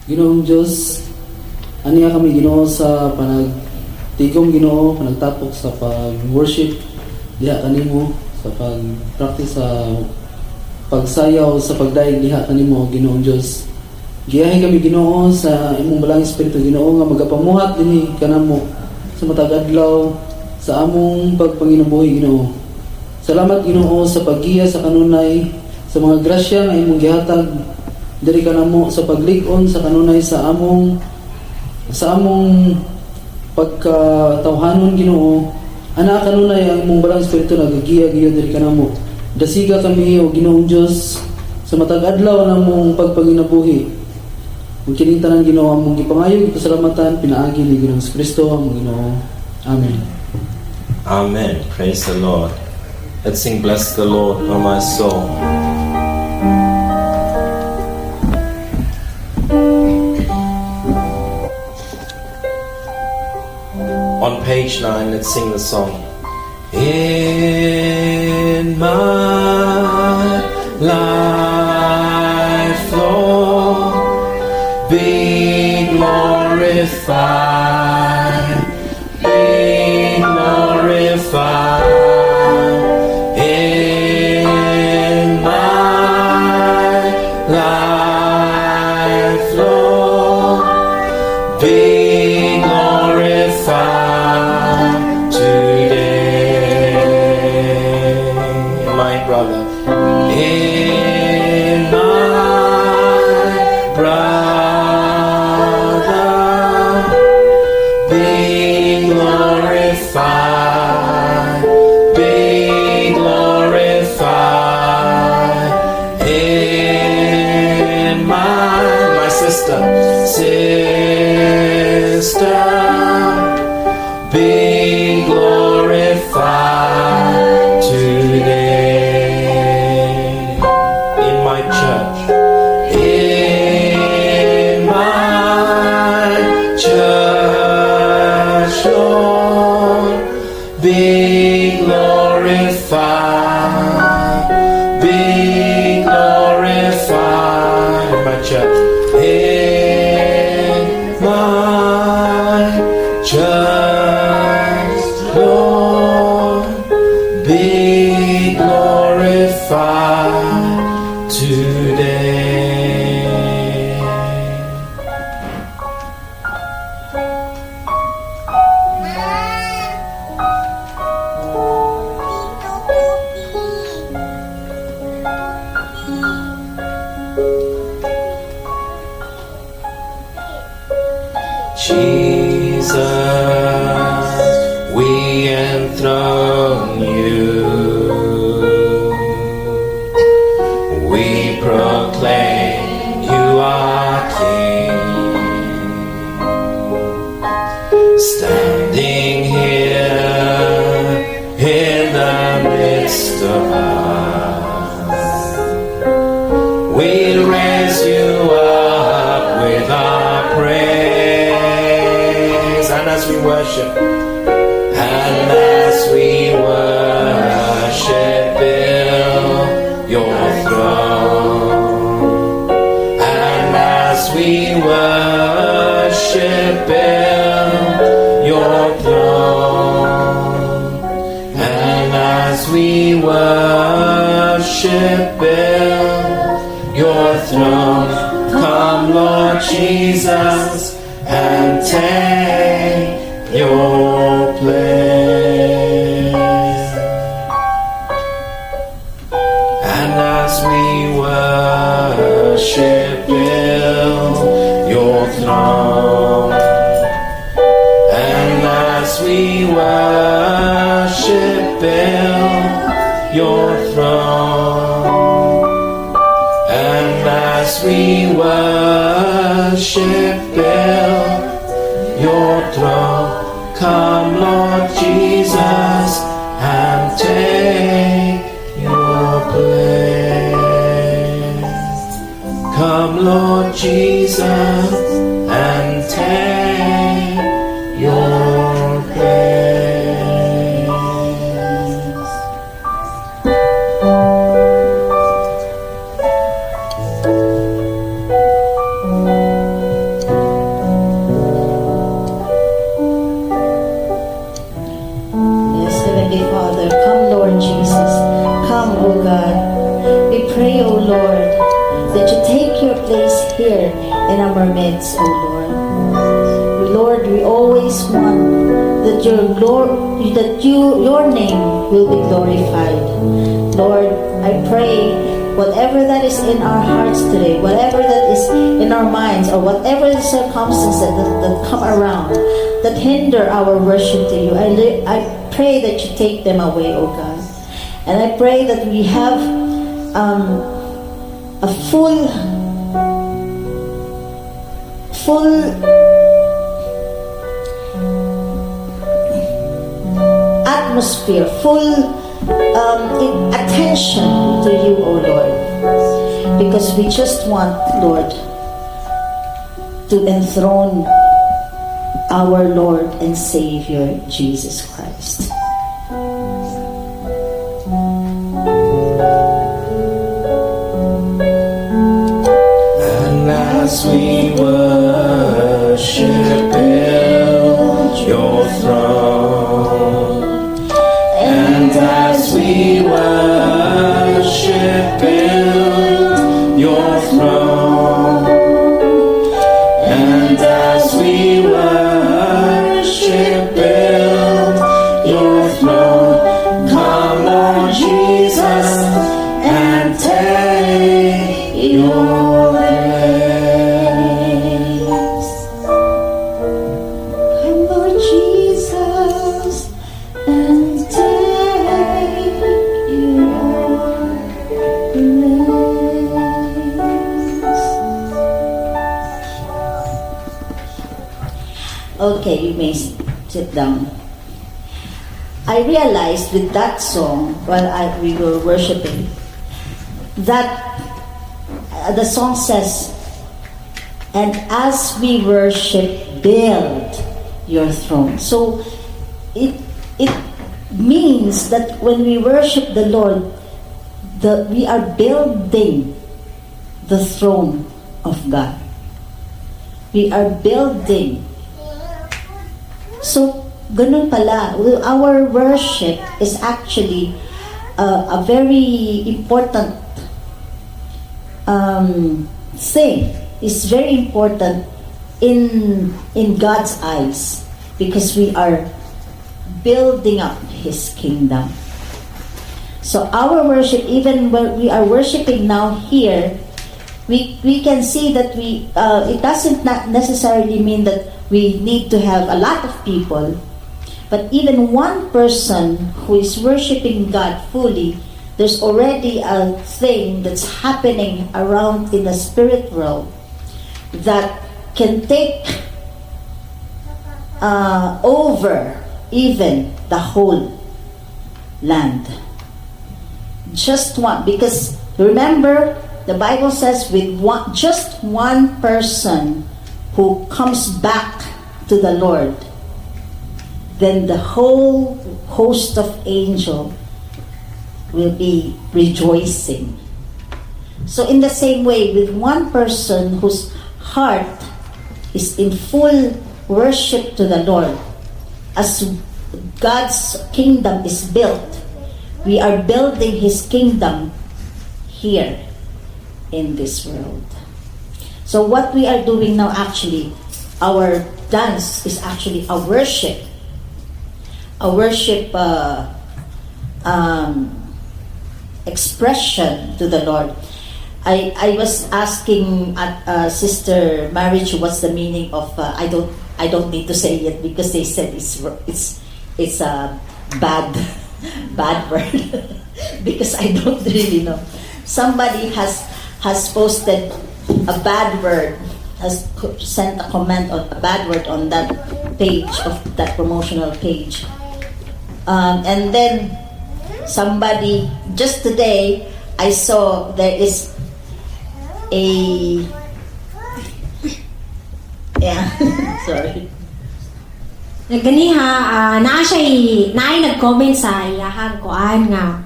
Ginoong Diyos, aniya kami, Ginoo, sa panagtigom, Ginoo, panagtapok sa pag-worship diha kanimo, sa pag-practice sa pagsayaw sa pagdayeg diha kanimo, Ginoong Diyos. Giyahi kami, Ginoo, sa imong Balaang Espiritu, Ginoo, nga magapamuhat dinhi kanamo sa matag adlaw sa among pagpanginabuhi, Ginoo. Salamat, Ginoo, sa paggiya sa kanunay sa mga grasya nga imong gihatag diri kanamo sa paglig-on sa kanunay sa among pagkatawhanon, Ginoo. Ana kanunay ang imong Balaang Espiritu nagagiya gyud diri kanamo. Dasiga kami, o Ginoong Dios, sa matag adlaw namong pagpanginabuhi. Ug kining tanan, Ginoo, among gipangayo, gipasalamatan pinaagi ni Ginoong Kristo among Ginoo. Amen. Amen. Praise the Lord. Let's sing "Bless the Lord, O my soul." On page 9, let's sing the song. In my life, Lord, be glorified, be glorified in my life, Lord, be glorified today, my brother, in my brother, be glorified, be glorified in my sister, sister, be glorified today in my church, in my church, Lord, be glorified, be glorified in my church, in my church, Lord, be glorified today. Jesus, we enthrone you. We proclaim you are King. Standing here in the midst of us, we raise you up with our praise. And as we worship, and as we worship, build your throne. And as we worship, build your throne. And as we worship, build your throne. Come, Lord Jesus, and take your place. And as we worship, build your throne. And as we worship, build your throne. And as we worship, build your throne. Come, Lord Jesus, and take your place. Come, Lord Jesus, and take your place. here in our midst, O Lord. Lord, we always want that your name will be glorified. Lord, I pray whatever that is in our hearts today, whatever that is in our minds, or whatever the circumstances that come around that hinder our worship to you, I pray that you take them away, O God. And I pray that we have a full atmosphere, full attention to you, O Lord. Because we just want, Lord, to enthrone our Lord and Savior, Jesus Christ. And as we worship, build your throne. And as we worship, build your throne. And as we worship, build your throne. Come, Lord Jesus, and take your place. Come, Lord Jesus, and take your place. Okay, you may sit down. I realized with that song while we were worshiping that the song says, "And as we worship, build your throne." So it means that when we worship the Lord, we are building the throne of God. We are building. So, ganun pala. Our worship is actually a very important thing. It's very important in God's eyes because we are building up His kingdom. So our worship, even when we are worshiping now here, we can see that we it doesn't not necessarily mean that we need to have a lot of people, but even one person who is worshiping God fully, there's already a thing that's happening around in the spirit world that can take over even the whole land. Just one, because remember, the Bible says with one, just one person who comes back to the Lord, then the whole host of angels will be rejoicing. So in the same way, with one person whose heart is in full worship to the Lord, as God's kingdom is built, we are building His kingdom here in this world. So what we are doing now actually, our dance is actually a worship. A worship expression to the Lord. I was asking at Sister Marriage what's the meaning of I don't need to say it because they said it's a bad word because I don't really know. Somebody has posted a bad word, has sent a comment on a bad word on that page of that promotional page. And then somebody just today I saw there is a, yeah, sorry. Ganiha, naa siya naay nag-comment sa iyahang kuan nga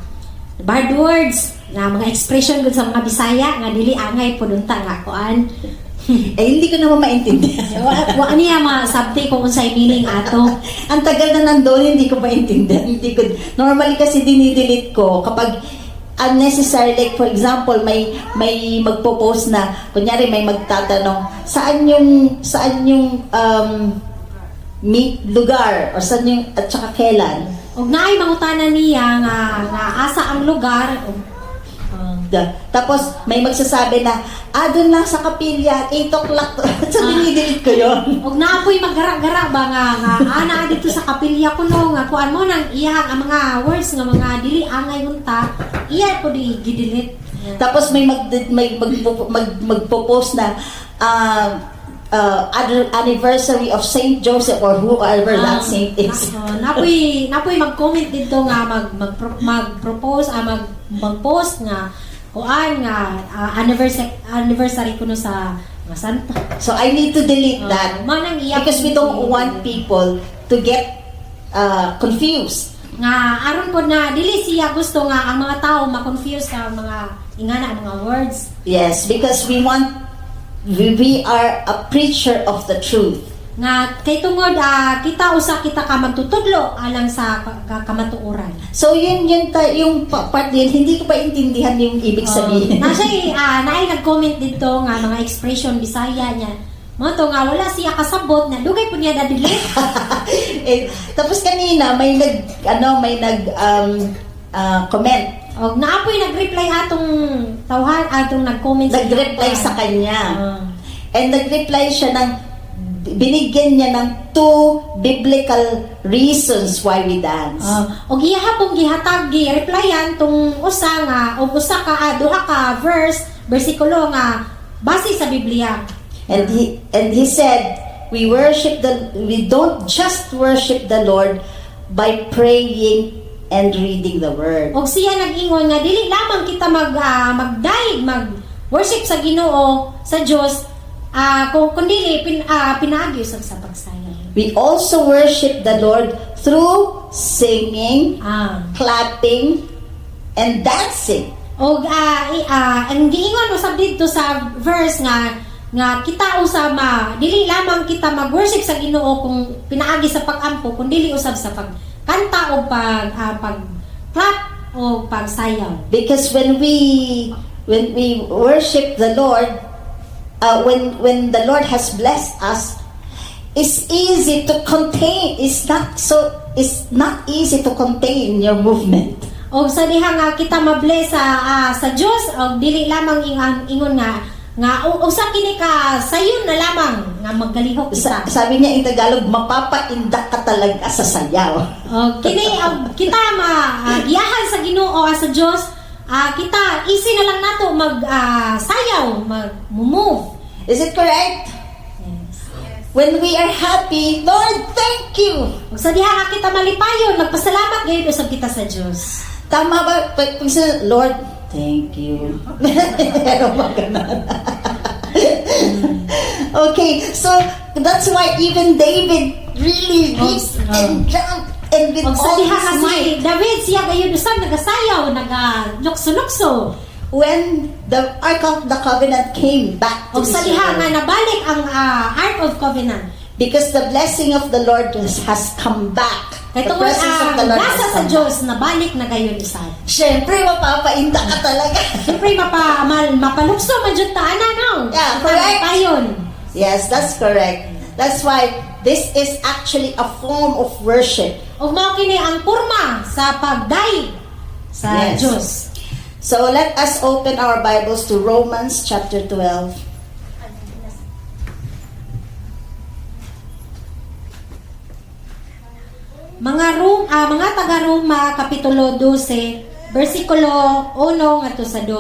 bad words na mga expression gud sa mga Bisaya nga dili angay pud unta nga kuan. Eh, hindi ko naman maintindihan. Wa niya masabti kung unsay meaning ato. Ang tagal na nandoon, hindi ko maintindihan. Hindi ko, normally kasi dinidelete ko kapag Unnecessary. Like, for example, may magpo-post na, kunyari may magtatanong, saan yung meet lugar or saan yung at saka kailan. Og naay mangutana niya nga asa ang lugar og Tapos may magsasabi na, "Ah, doon lang sa kapilya, 8 o'clock." So, dinidelete ko yun. Og naapoy maggara-gara ba nga ana dito sa kapilya kuno nga kuan mo nang iyang ang mga words nga mga dili angay unta iya po di gidelete. Tapos may magpo-post na anniversary of Saint Joseph or whoever that saint is. Napoy mag-comment dito nga mag mag mag-propose mag mag-post nga kuan nga anniversary kuno sa mga santa. So I need to delete that Mao nang iya because we don't want people to get confused. Nga aron po na dili siya gusto nga ang mga tao ma-confuse sa mga ingana ang mga words. Yes, because we are a preacher of the truth. Nga kay tungod kita usa kita ka magtutudlo alang sa kamatuoran. So yun yung part din, hindi ko pa intindihan yung ibig sabihin. Na siya naay nag-comment dito nga mga expression Bisaya niya. Mao to nga wala siya kasabot na dugay po niya na delete. Eh, tapos kanina may nag comment. Og naapoy nag-reply atong tawhan atong nag-comment sa Nag-reply sa kanya. And nag-reply siya ng binigyan niya ng two biblical reasons why we dance. Og iya pong gihatag gi-replyan tong usa nga og usa ka duha ka verse bersikulo nga base sa Biblia. And he said, we don't just worship the Lord by praying and reading the word. Og siya nag-ingon nga dili lamang kita magdayeg mag worship sa Ginoo sa Dios kung kundi pinaagi usab sa pagsayaw. We also worship the Lord through singing, clapping, and dancing. Og ang giingon usab didto sa verse nga kita usab ma dili lamang kita mag-worship sa Ginoo kung pinaagi sa pag-ampo kundi usab sa pagkanta o pag clap o pagsayaw. Because when we worship the Lord, when the Lord has blessed us, it's easy to contain. It's not easy to contain your movement. Og sa diha nga kita mabless sa Dios og dili lamang ingon nga usa kini ka sayon na lamang nga maggalihok kita. Sabi niya in Tagalog, mapapaindak ka talaga sa sayaw. Og kini og kita ma giyahan sa Ginoo sa Dios kita easy na lang nato mag sayaw, mag move. Is it correct? Yes. When we are happy, "Lord, thank you." Og sa diha nga kita malipayon, magpasalamat gayud usab kita sa Dios. Tama ba? Pag "Lord, thank you." Pero ba ganun? Okay, so that's why even David really leaped and jumped and with Og sa all diha his nga si might. David siya gayud usab nagasayaw, nagalukso-lukso. When the Ark of the Covenant came back to Og sa diha nga Israel, nabalik ang Ark of Covenant. Because the blessing of the Lord has come back. Kay The tungod presence of ang the Lord blasa has sa come back. Dios nabalik na gayon usab. Siyempre, mapapaindak ka talaga. Siyempre mapalukso man jud ta ana no. Yeah, correct. Payon. Yes, that's correct. That's why this is actually a form of worship. Ug mao kini ang porma sa pagdayeg sa Dios. So let us open our Bibles to Romans chapter 12. Mga taga Roma kapitulo 12 bersikulo 1 ngadto sa 2.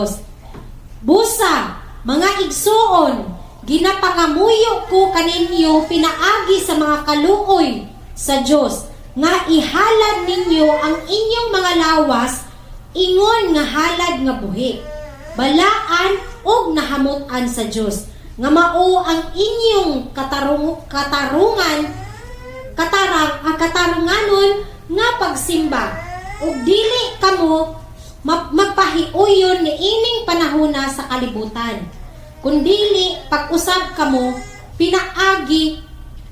Busa, mga igsuon, ginapangamuyo ko kaninyo pinaagi sa mga kaluoy sa Dios nga ihalad ninyo ang inyong mga lawas ingon nga halad nga buhi, balaan ug nahamutan sa Dios, nga mao ang inyong katarungan katarang ang katarunganon nga pagsimba. Ug dili kamo magpahiuyon niining panahona sa kalibutan, kundili pag-usab kamo pinaagi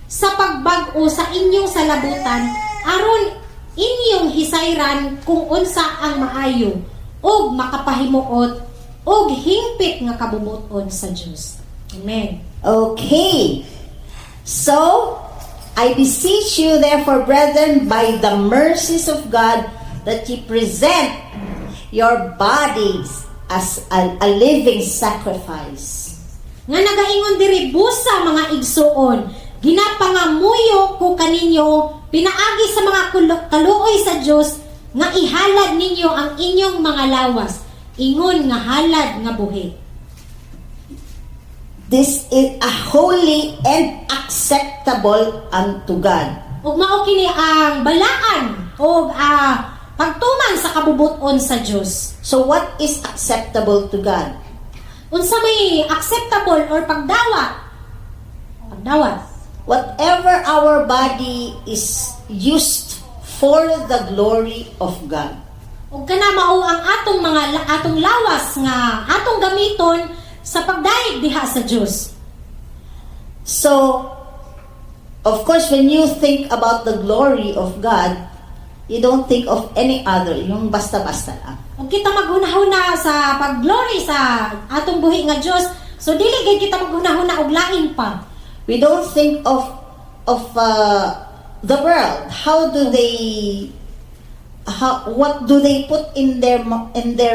sa pagbag-o sa inyong salabutan aron inyong hisayran kung unsa ang maayo ug makapahimuot ug hingpit nga kabubut-on sa Dios. Amen. Okay. So, I beseech you, therefore, brethren, by the mercies of God, that ye present your bodies as a living sacrifice. Nga nagaingon diri, busa, mga igsuon, ginapangamuyo ko kaninyo pinaagi sa mga kaluoy sa Dios nga ihalad ninyo ang inyong mga lawas ingon nga halad nga buhi. This is a holy and acceptable unto God. Ug mao kini ang balaan og pagtuman sa kabubuton sa Dios. So, what is acceptable to God? Unsa may acceptable or pagdawat? Pagdawat. Whatever our body is used for the glory of God. Ug kana mao ang atong lawas nga atong gamiton sa pagdayeg diha sa Dios. So, of course, when you think about the glory of God, you don't think of any other, yung basta-basta lang. Ug kita maghunahuna sa pag-glory sa atong buhi nga Dios, so dili gid kita maghunahuna og lain pa. We don't think of the world. How do they, how, what do they put in their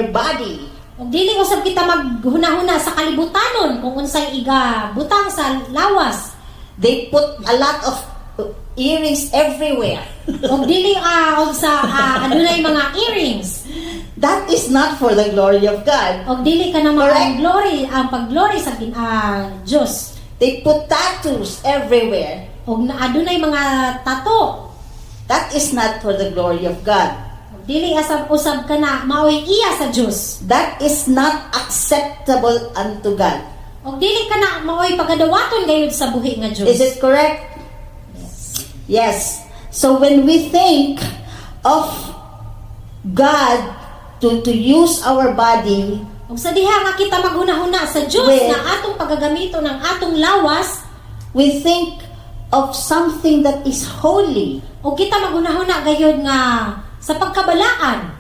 body? Ug dili usab kita maghunahuna sa kalibutanon kung unsay iga butang sa lawas. They put a lot of earrings everywhere. Ug dili og sa adunay mga earrings. That is not for the glory of God. Ug dili ka na Correct. ang glory ang pag-glory sa Dios. They put tattoos everywhere. Ug na adunay mga tato. That is not for the glory of God. Ug dili asab usab kana maoy iya sa Dios. That is not acceptable unto God. Ug dili kana maoy pagadawaton gayud sa buhi nga Dios. Is it correct? Yes. So when we think of God to use our body Ug sa diha nga kita maghunahuna sa Dios nga atong pagagamito ng atong lawas, we think of something that is holy. Ug kita maghunahuna gayud nga sa pagkabalaan.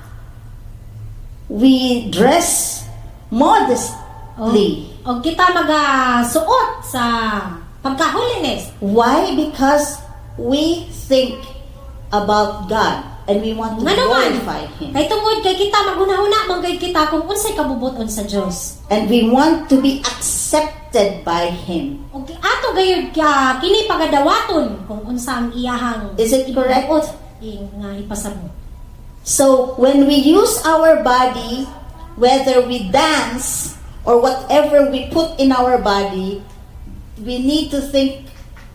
We dress modestly. Ug kita magasuot sa pagka-holiness. Why? Because we think about God and we want to Ngano man, glorify Him. kay tungod kay kita maghunahuna man gayud kita kung unsay kabubuton sa Dios. And we want to be accepted by Him. Ug ato gayud ka kini pagadawaton kung unsa ang iyahang Is it correct? ibuot nga ipasabot. So when we use our body, whether we dance or whatever we put in our body, we need to think,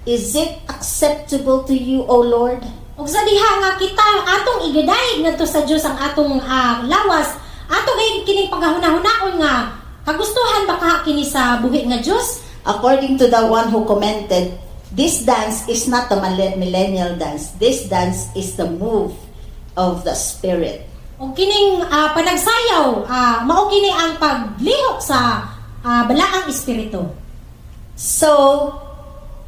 "Is it acceptable to you, O Lord?" Ug sa diha nga kita atong igidayeg ngadto sa Dios ang atong lawas, ato gayud kining pagahuna-hunaon nga kagustuhan ba kaha kini sa buhi nga Dios? According to the one who commented, this dance is not the millennial dance. This dance is the move of the Spirit. Ug kining panagsayaw, mao kini ang paglihok sa balaang espiritu. So,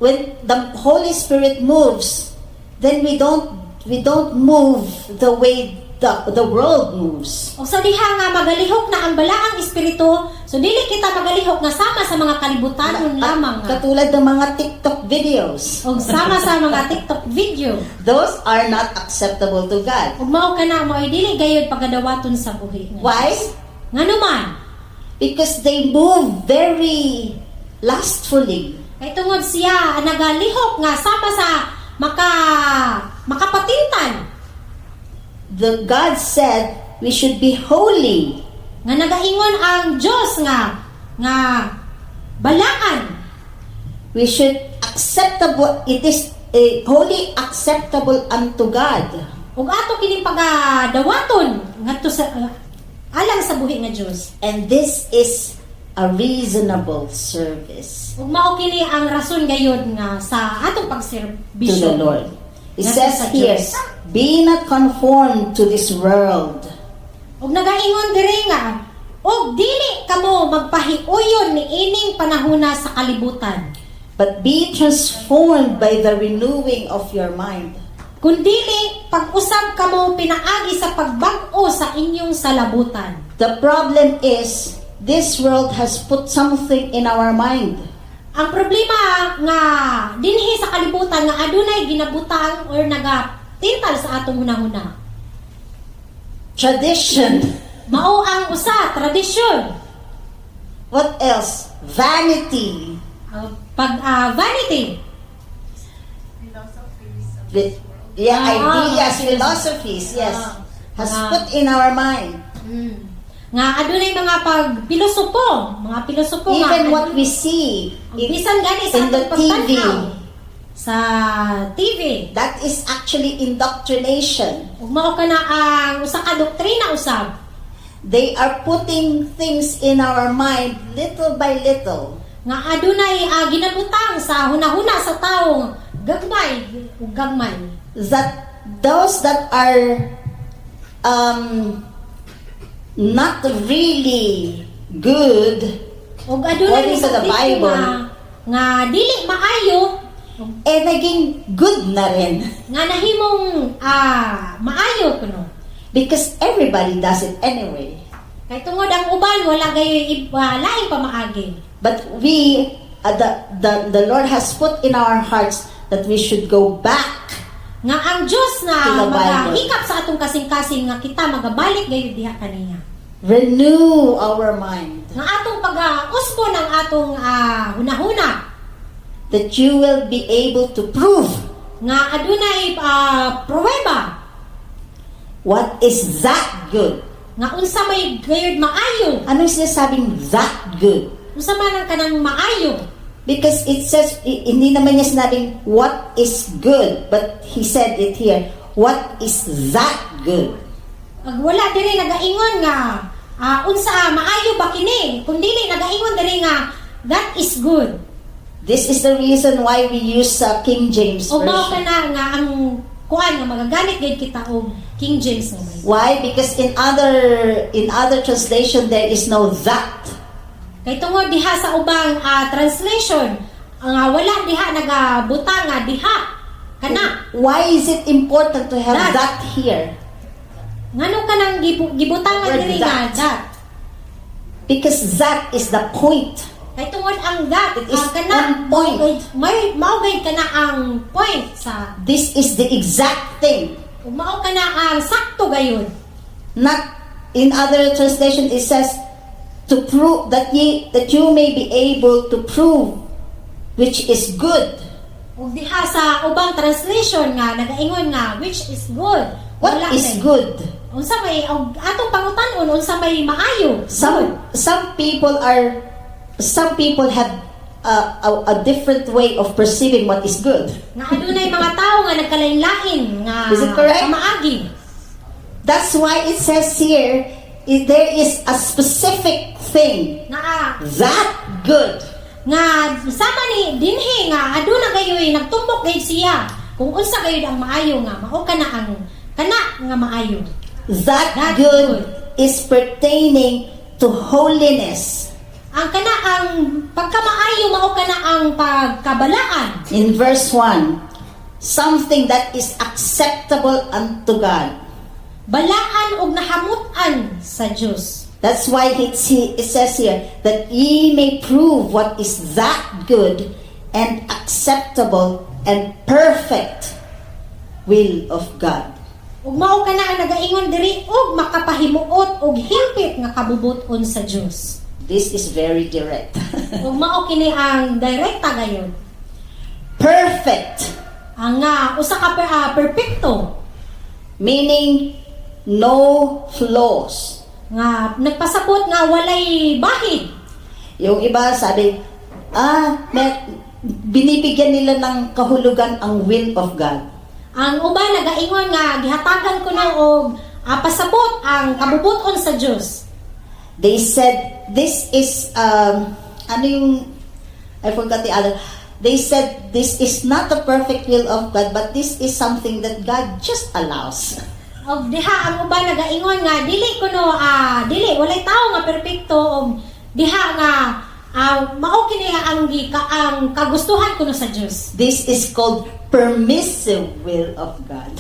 when the Holy Spirit moves, then we don't move the way the world moves. Ug sa diha nga magalihok na ang balaang espiritu, so dili kita magalihok nga sama sa mga kalibutanon lamang nga. Katulad ng mga TikTok videos. Ug sama sa mga TikTok video. Those are not acceptable to God. Ug mao kana mao'y dili gayud pagadawaton sa buhi nga Why? Dios. Ngano man? Because they move very lustfully. Kay tungod siya nagalihok nga sama sa makapatintan. The God said we should be holy. Nga nagaingon ang Dios nga balaan. We should acceptable, it is a holy, acceptable unto God. Ug ato kining pagadawaton ngadto sa alang sa buhi nga Dios. And this is a reasonable service Ug mao kini ang rason gayud nga sa atong to pagserbisyo the Lord. It ngadto says sa here, Dios. "Be not conformed to this world," Ug nagaingon diri nga og dili kamo magpahiuyon niining panahona sa kalibutan, "but be transformed by the renewing of your mind." Kundili pag-usab kamo pinaagi sa pagbag-o sa inyong salabutan. The problem is this world has put something in our mind. Ang problema nga dinhi sa kalibutan nga adunay ginabutang or nagatintal sa atong hunahuna. Tradition. Mao ang usa, tradisyon. What else? Vanity. Pag vanity. Yeah, ideas, philosophies, yes. Has put in our mind. Nga adunay mga pagpilosopo, mga pilosopo nga Even what we see bisan gani sa in the atong TV. pagtan-aw sa TV. That is actually indoctrination. Ug mao kana ang usa ka doktrina usab. They are putting things in our mind little by little. Nga adunay ginabutang sa hunahuna sa tawo gagmay ug gagmay. That those that are not really good Ug adunay According to the mosakit Bible. nga dili maayo eh naging good na rin. Nga nahimong maayo kuno. Because everybody does it anyway. Kay tungod ang uban wala gayoy laing pamaagi. But we, the Lord has put in our hearts that we should go back Nga ang Dios to na the Bible. magahikap sa atong kasing-kasing nga kita magabalik gayud diha kaniya. Renew our mind. Nga atong pag-usbo ng atong hunahuna. That you will be able to prove nga adunay pruweba what is that good. Nga unsa may gayud maayo. Anong sinasabing that good? Unsa man ang kanang maayo? Because it says, hindi naman niya sinabing what is good, but he said it here, what is that good? Ag wala diri nagaingon nga unsa maayo ba kini, kun dili nagaingon diri nga that is good. This is the reason why we use King James O mao Version. kana nga ang kuan nga magagamit gayud kita og King James nga Bible. Why? Because in other translation there is no that. Kay tungod diha sa ubang translation nga wala diha nagabutang nga diha kana. Why is it important to have That. that here? Ngano kanang gibutang nga Word diri nga that. that? Because that is the point. Kay tungod ang that It is ang kana on point. May mao gayud kana ang point sa This is the exact thing. Ug mao kana ang sakto gayud. Not in other translation it says to prove that you may be able to prove which is good. Ug diha sa ubang translation nga nagaingon nga which is good. What Wala is kay- good? Unsa may og atong pangutan-on unsa may maayo? Some people have a different way of perceiving what is good. Nga adunay mga tawo nga nagkalain-lain nga Is it correct? pamaagi. That's why it says here there is a specific thing Nga that good. Nga sama ni dinhi nga aduna gayoy nagtumbok gayud siya kung unsa gayud ang maayo nga mao kana ang kana nga maayo. That, That good is pertaining to holiness. Ang kana ang pagkamaayo mao kana ang pagkabalaan. In verse 1, something that is acceptable unto God. Balaan og nahamut-an sa Dios. That's why it says here that ye may prove what is that good and acceptable and perfect will of God. Ug mao kana ang nagaingon diri og makapahimuot og hingpit nga kabubuton sa Dios. This is very direct. Ug mao kini ang direkta gayud. Perfect, Ang nga usa ka perpekto meaning no flaws. Nga nagpasabot nga walay bahid. Yung iba sabi, may, binibigyan nila ng kahulugan ang will of God. Ang uban nagaingon nga gihatagan ko na og pasabot ang kabubuton sa Dios. They said, this is, ano yung, I forgot the other. They said, this is not the perfect will of God, but this is something that God just allows. Og diha ang uban nagaingon nga dili kuno dili walay tawo nga perpekto og diha nga mao kini ang ang kagustuhan kuno sa Dios. This is called permissive will of God.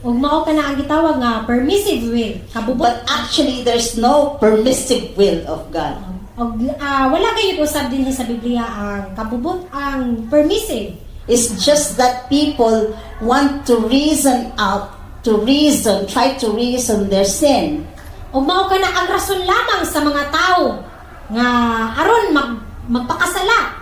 Ug mao kana ang gitawag nga permissive will, kabubut. But actually, there's no permissive will of God. Og wala gayud usab dinhi sa Biblia ang kabubut, ang permissive. It's just that people want to reason out, to reason, try to reason their sin. Ug mao kana ang rason lamang sa mga tao nga aron magpakasala.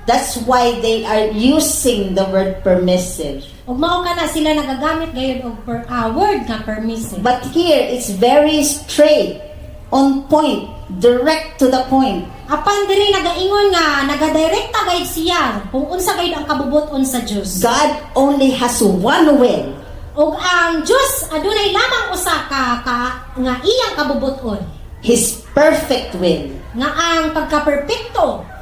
That's why they are using the word "permissive." Ug mao kana sila nagagamit gayud og word nga "permissive." But here, it's very straight, on point, direct to the point. Apan diri nagaingon nga nagadirekta gayud siya kung unsa gayud ang kabubuton sa Dios. God only has one will. Ug ang Dios adunay lamang usa ka nga iyang kabubuton. His perfect will. Nga ang pagka-perpekto.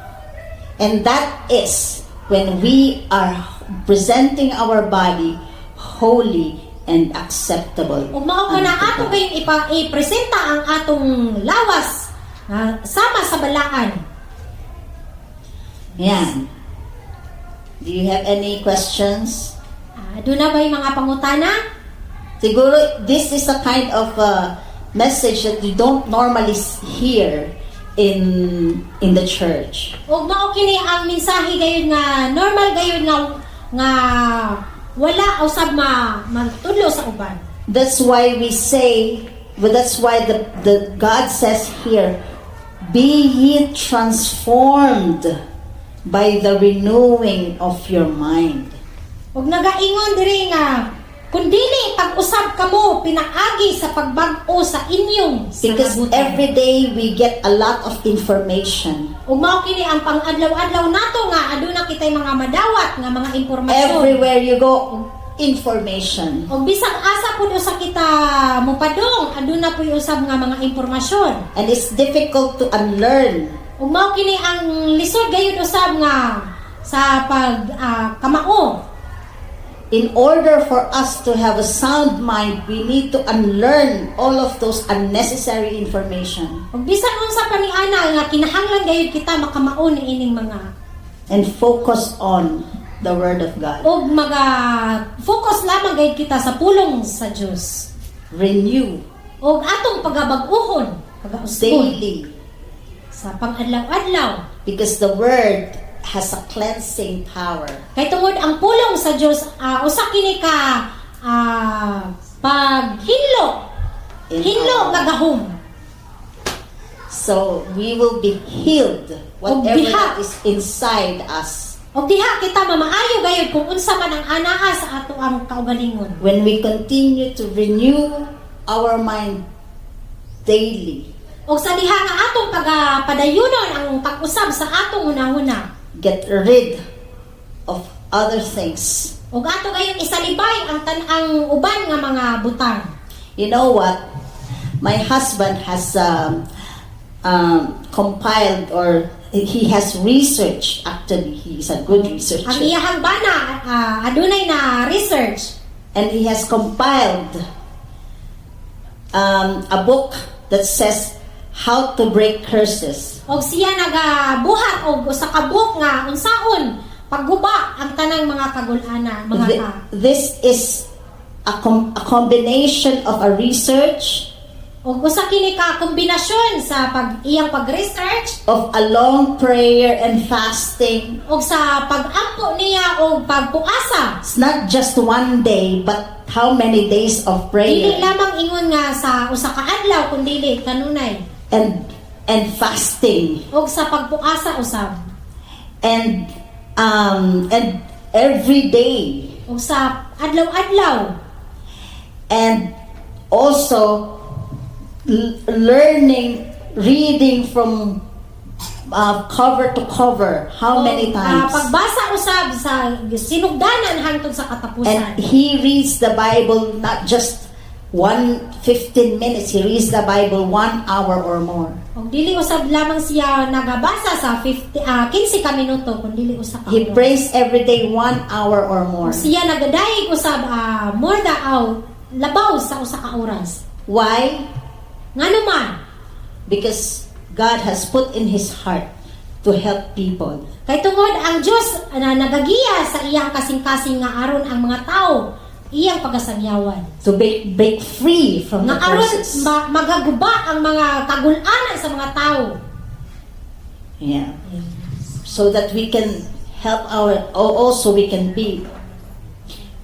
And that is when we are presenting our body holy and acceptable Ug mao kana unto ato God. Gayud ipresenta ang atong lawas sama sa balaan. Yan. Do you have any questions? Duna ba yung mga pangutana? Siguro, this is a kind of message that you don't normally hear in the church. Ug mao kini ang mensahe gayud nga normal gayud nga wala usab matudlo sa uban. That's why we say, well, that's why the God says here, "Be ye transformed by the renewing of your mind." Ug nagaingon diri nga kung dili pag-usab kamo pinaagi sa pagbag-o sa inyong Because salabutan. Every day we get a lot of information. Ug mao kini ang pang-adlaw-adlaw nato nga aduna kitay mga madawat nga mga impormasyon. Everywhere you go, information. Ug bisag asa pud usa kita mopadong, aduna puy usab nga mga impormasyon. And it's difficult to unlearn. Ug mao kini ang lisod gayud usab nga sa pag kamao. In order for us to have a sound mind, we need to unlearn all of those unnecessary information Ug bisan unsa pa ni ana nga kinahanglan gayud kita makamao ni ining mga and focus on the Word of God. Ug maga focus lamang gayud kita sa pulong sa Dios. Renew Ug atong pagabag-uhon, pagausbon daily sa pang-adlaw-adlaw. Because the Word has a cleansing power. Kay tungod ang pulong sa Dios usa kini ka paghinlo. In Hinlo our nga gahom. So we will be healed, whatever diha. That is inside us. Ug diha kita mamaayo gayud kung unsa man ang anaa sa ato ang kaugalingon. When we continue to renew our mind daily, Ug sa diha nga atong pagapadayunon ang pag-usab sa atong hunahuna. Get rid of other things. Ug ato gayud isalibay ang tan-ang uban nga mga butang. You know what? My husband has compiled, or he has research. Actually, he's a good researcher. Ang iyahang bana adunay na research. And he has compiled a book that says how to break curses. Og siya nagabuhat og usa ka book nga unsaon pagguba ang tanang mga kagulana, mga ka. This is a combination of a research, Og usa kini ka kombinasyon sa pag iyang pag-research of a long prayer and fasting. Og sa pag-ampo niya og pagpuasa. It's not just one day, but how many days of Dili prayer lamang ingon nga sa usa ka adlaw kun dili kanunay. and fasting Og sa pagpuasa usab. and every day Og sa adlaw-adlaw. And also learning reading from cover to cover, how many Og, times. Pagbasa usab sa sinugdanan hangtod sa katapusan. And he reads the Bible not just 1 15 minutes, he reads the Bible one hour or more. Og dili usab lamang siya nagabasa sa 50, 15 ka minuto kun dili usa ka He oras. Prays every day one hour or more. Og siya nagadayeg usab more than labaw sa usa ka oras. Why? Ngano man? Because God has put in his heart to help people. Kay tungod ang Dios na nagagiya sa iyang kasing-kasing nga aron ang mga tao iyang pagasanyawan. To break free from the Nga aron curses. magaguba ang mga kagul-anan sa mga tao. Yeah. So that we can help our, also we can be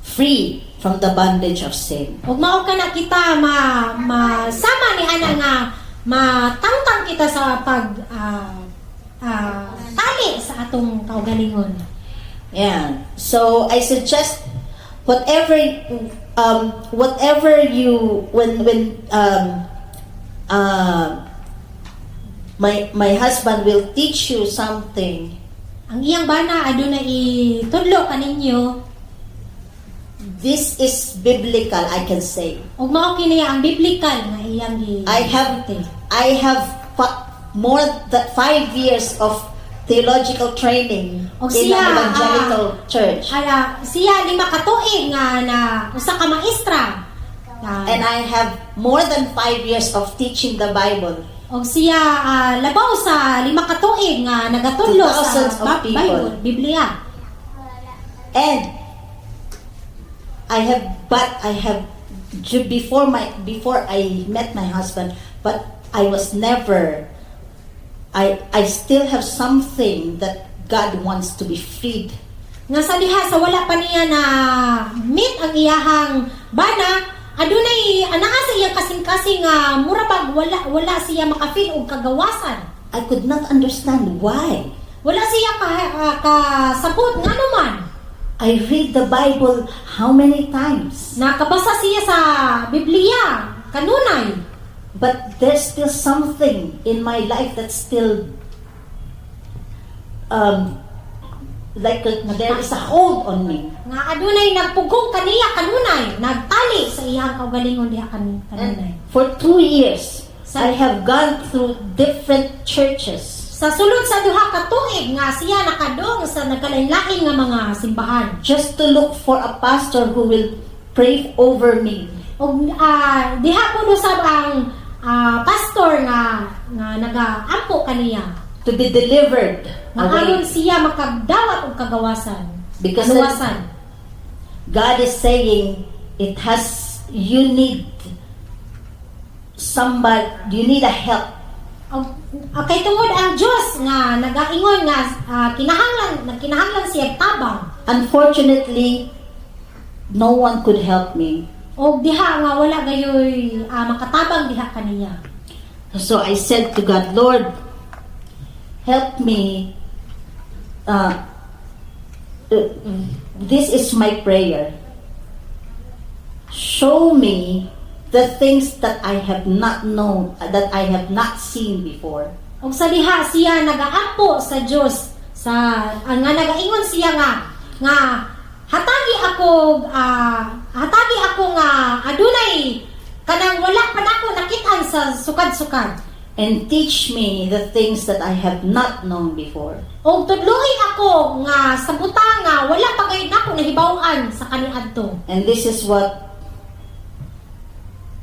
free from the bondage of sin. Ug mao kana kita ma masama ni ana nga matangtang kita sa pag tali sa atong kaugalingon. Yeah. So I suggest whatever you when my husband will teach you something, Ang iyang bana aduna itudlo kaninyo. This is biblical, I can say. Ug mao kini ang biblical nga iyang gi I have more than 5 years of theological training Og in siya, an evangelical church. Ala, siya 5 ka tuig nga na usa ka maestra. And I have more than 5 years of teaching the Bible Og siya labaw sa 5 ka tuig nga nagatudlo to sa thousands of people. Bible, Biblia. And I have, but I have, before I met my husband, but I was never, I still have something that God wants to be freed. Nga sa diha sa wala pa niya na meet ang iyahang bana, adunay anaa sa iyang kasing-kasing nga mura bag wala siya makafeel og kagawasan. I could not understand why. Wala siya kasabot ngano man. I read the Bible how many times? Nakabasa siya sa Biblia kanunay. But there's still something in my life that's still like there is a hold on me. Nga adunay nagpugong kaniya kanunay, nagtali sa iyang kaugalingon diha kanunay. And for 2 years, I have gone through different churches. Sa sulod sa 2 ka tuig nga siya nakadong sa nagkalain-lain nga mga simbahan. Just to look for a pastor who will pray over me. Og diha kuno sab ang pastor nga nagaampo kaniya to be delivered nga aron away. Siya makadawat og kagawasan. Because Kaluwasan. God is saying it has you need somebody, you need a help. Og kay tungod ang Dios nga nagaingon nga kinahanglan nagkinahanglan siya og tabang. Unfortunately, no one could help me. Og diha nga wala gayoy makatabang diha kaniya. So I said to God, "Lord, help me. This is my prayer. Show me the things that I have not known, that I have not seen before." Og sa diha siya nagaampo sa Dios sa ang nga nagaingon siya nga nga hatagi ako nga adunay kanang wala pa nako nakit-an sa sukad-sukad. And teach me the things that I have not known before. Og tudloi ako nga sa butang nga wala pa gayud nako nahibaw-an sa kaniadto. And this is what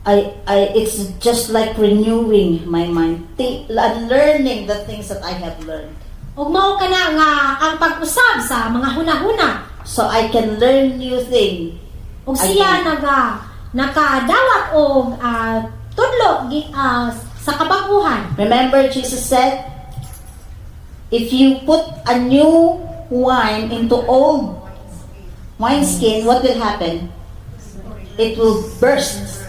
I it's just like renewing my mind, think, unlearning the things that I have learned. Og mao kana nga ang pag-usab sa mga hunahuna. So I can learn new things. Ug siya nakadawat og tudlo sa kabag-uhan. Remember, Jesus said, "If you put a new wine into old wineskin, what will happen? It will burst."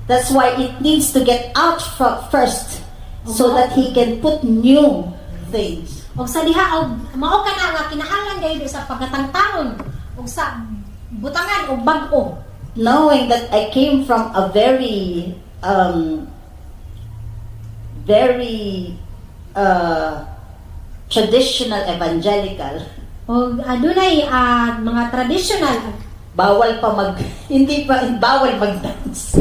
That's why it needs to get out first so that he can put new things. Og sa diha og mao kana nga kinahanglan gayud sa pagkatangtangon og sa butangan og bag-o. Knowing that I came from a very traditional evangelical, Og adunay mga traditional bawal pa mag, hindi pa, bawal mag-dance.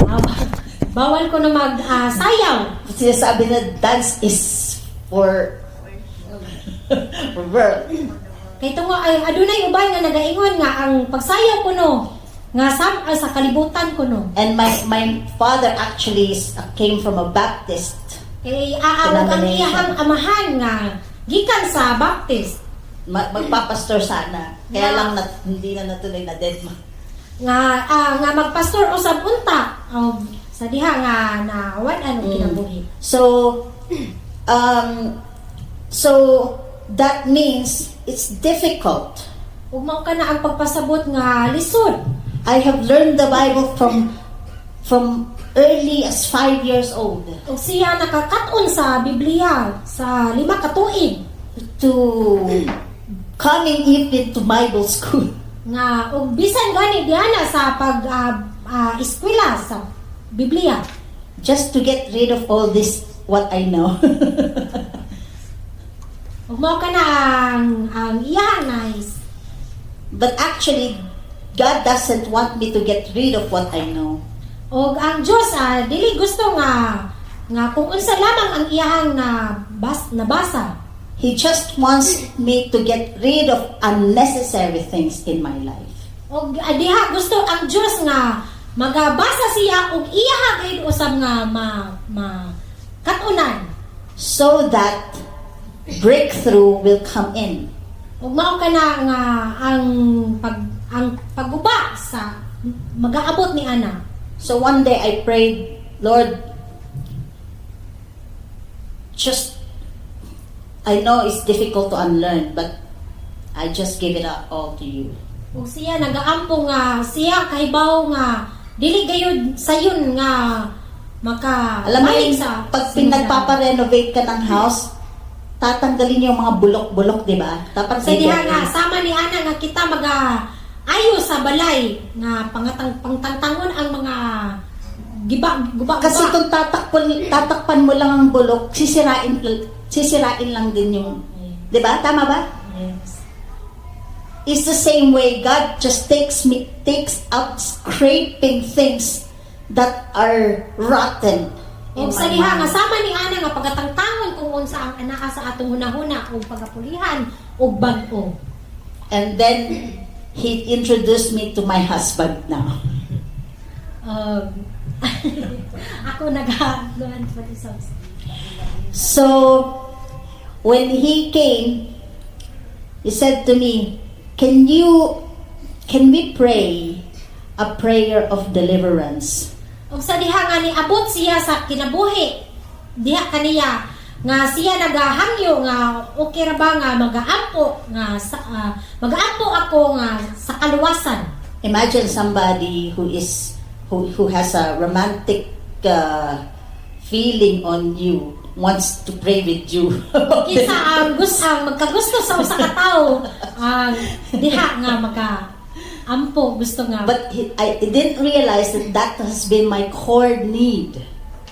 Bawal ko na mag sayaw. Sinasabi na dance is for world. Kay tungo ay adunay uban nga nagaingon nga ang pagsayaw kuno nga sa kalibutan kuno. And my father actually came from a Baptist Kay aawag ang denomination. iyahang amahan nga gikan sa Baptist. Magpapastor sana. Kaya lang hindi na natuloy, na dead ma. Nga magpastor usab unta og sa diha nga nawad-an og kinabuhi. So that means it's difficult. Ug mao kana ang pagpasabot nga lisod. I have learned the Bible from early as 5 years old Ug siya nakakat-on sa Biblia sa 5 ka tuig to coming even to Bible school. Nga og bisan gani diana sa pag eskwela sa Biblia just to get rid of all this what I know. Ug mao kana ang iyahang nice. But actually, God doesn't want me to get rid of what I know. Ug ang Dios dili gusto nga kung unsa lamang ang iyahang na bas, nabasa. He just wants me to get rid of unnecessary things in my life. Ug diha gusto ang Dios nga magabasa siya ug iyaha gayud usab nga ma, ma katunan so that breakthrough will come in. Ug mao kana nga ang pagguba sa magaabot ni ana. So one day I prayed, "Lord, just, I know it's difficult to unlearn, but I just give it up all to you." Ug siya nagaampo nga siya kahibaw nga dili gayud sayon nga maka Alam mo balik yung sa pag sinugdan. Pinagpaparenovate ka ng house, tatanggalin yung mga bulok-bulok, di ba? Dapat Sa diha gagawin. nga sama ni ana nga kita maga ayo sa balay nga pangatang pangtangtangon ang mga giba guba. Kasi kung tatakpan mo lang ang bulok, sisirain lang din yung, di ba? Tama ba? Yes. It's the same way God just takes out scraping things that are rotten in Ug sa my diha nga mind. sama ni ana nga pagatangtangon kung unsa ang anaa sa atong hunahuna ug pagapulihan og bag-o. And then he introduced me to my husband now. Ako nagaguan pa sa So when he came, he said to me, "Can we pray a prayer of deliverance?" Ug sa diha nga niabot siya sa kinabuhi diha kaniya nga siya nagahangyo nga okay ra ba nga magaampo nga sa, magaampo ako nga sa kaluwasan. Imagine somebody who has a romantic feeling on you wants to pray with you. Kinsa ang gusto ang magkagusto sa usa ka tawo ang diha nga maka ampo gusto nga But I didn't realize that that has been my core need.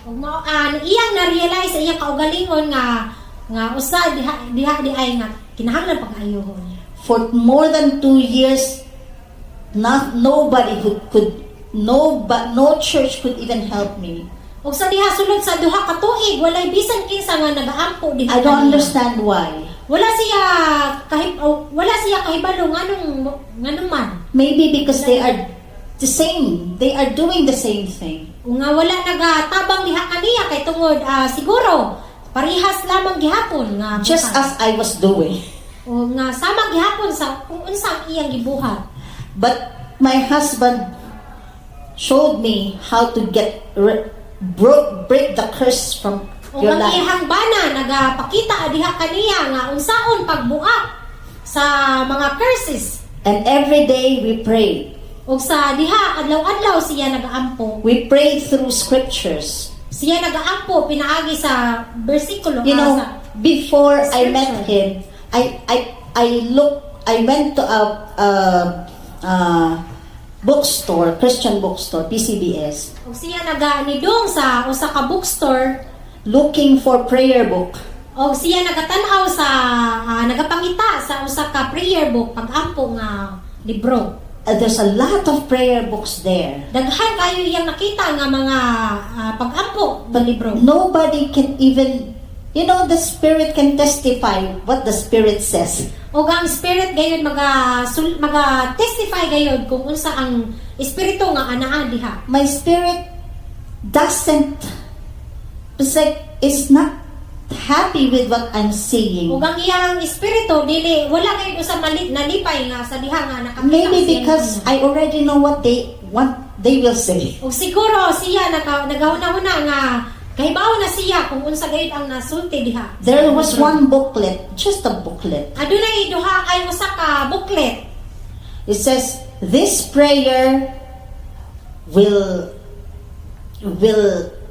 Ug mao iyang na-realize sa iyang kaugalingon nga nga usa diha diha di ay nga kinahanglan pag-ayohon. For more than 2 years, not nobody who could no but no church could even help me. Ug sa diha sulod sa 2 ka tuig walay bisan kinsa nga nagaampo diha I don't kaniya. understand why. Wala siya kahibalo nganong nganong man. Maybe because they are the same. They are doing the same thing. Ug nga wala nagatabang diha kaniya kay tungod siguro parihas lamang gihapon nga Just buhat. as I was doing. O nga sama gihapon sa kung unsa ang iyang gibuhat. But my husband showed me how to get break the curse from O your ang life. iyang bana nagapakita diha kaniya nga unsaon pagbuak sa mga curses. And every day we prayed. Ug sa diha adlaw-adlaw siya nagaampo. We prayed through scriptures. Siya nagaampo pinaagi sa bersikulo You know, sa before I met scripture. him, I went to a bookstore, Christian bookstore, PCBS, Ug siya naganidong sa usa ka bookstore looking for prayer book. Og siya nagatan-aw sa nagapangita sa usa ka prayer book, pag-ampo nga libro. There's a lot of prayer books there. Daghan kayo iyang nakita nga mga pag-ampo nga libro. Nobody can even, the Spirit can testify what the Spirit says. Ug ang spirit gayud maga testify gayud kung unsa ang espiritu nga anaa diha. My spirit doesn't, it's like, it's not happy with what I'm seeing. Ug ang iyang espiritu dili wala gayud usa malit nalipay nga sa diha nga nakakita Maybe siya because niya. I already know what they want, they will say. Ug siguro siya nagahuna-huna nga kahibaw na siya kung unsa gayud ang nasulti diha. There was one booklet, just a booklet. Adunay duha ay usa ka booklet. It says, "This prayer will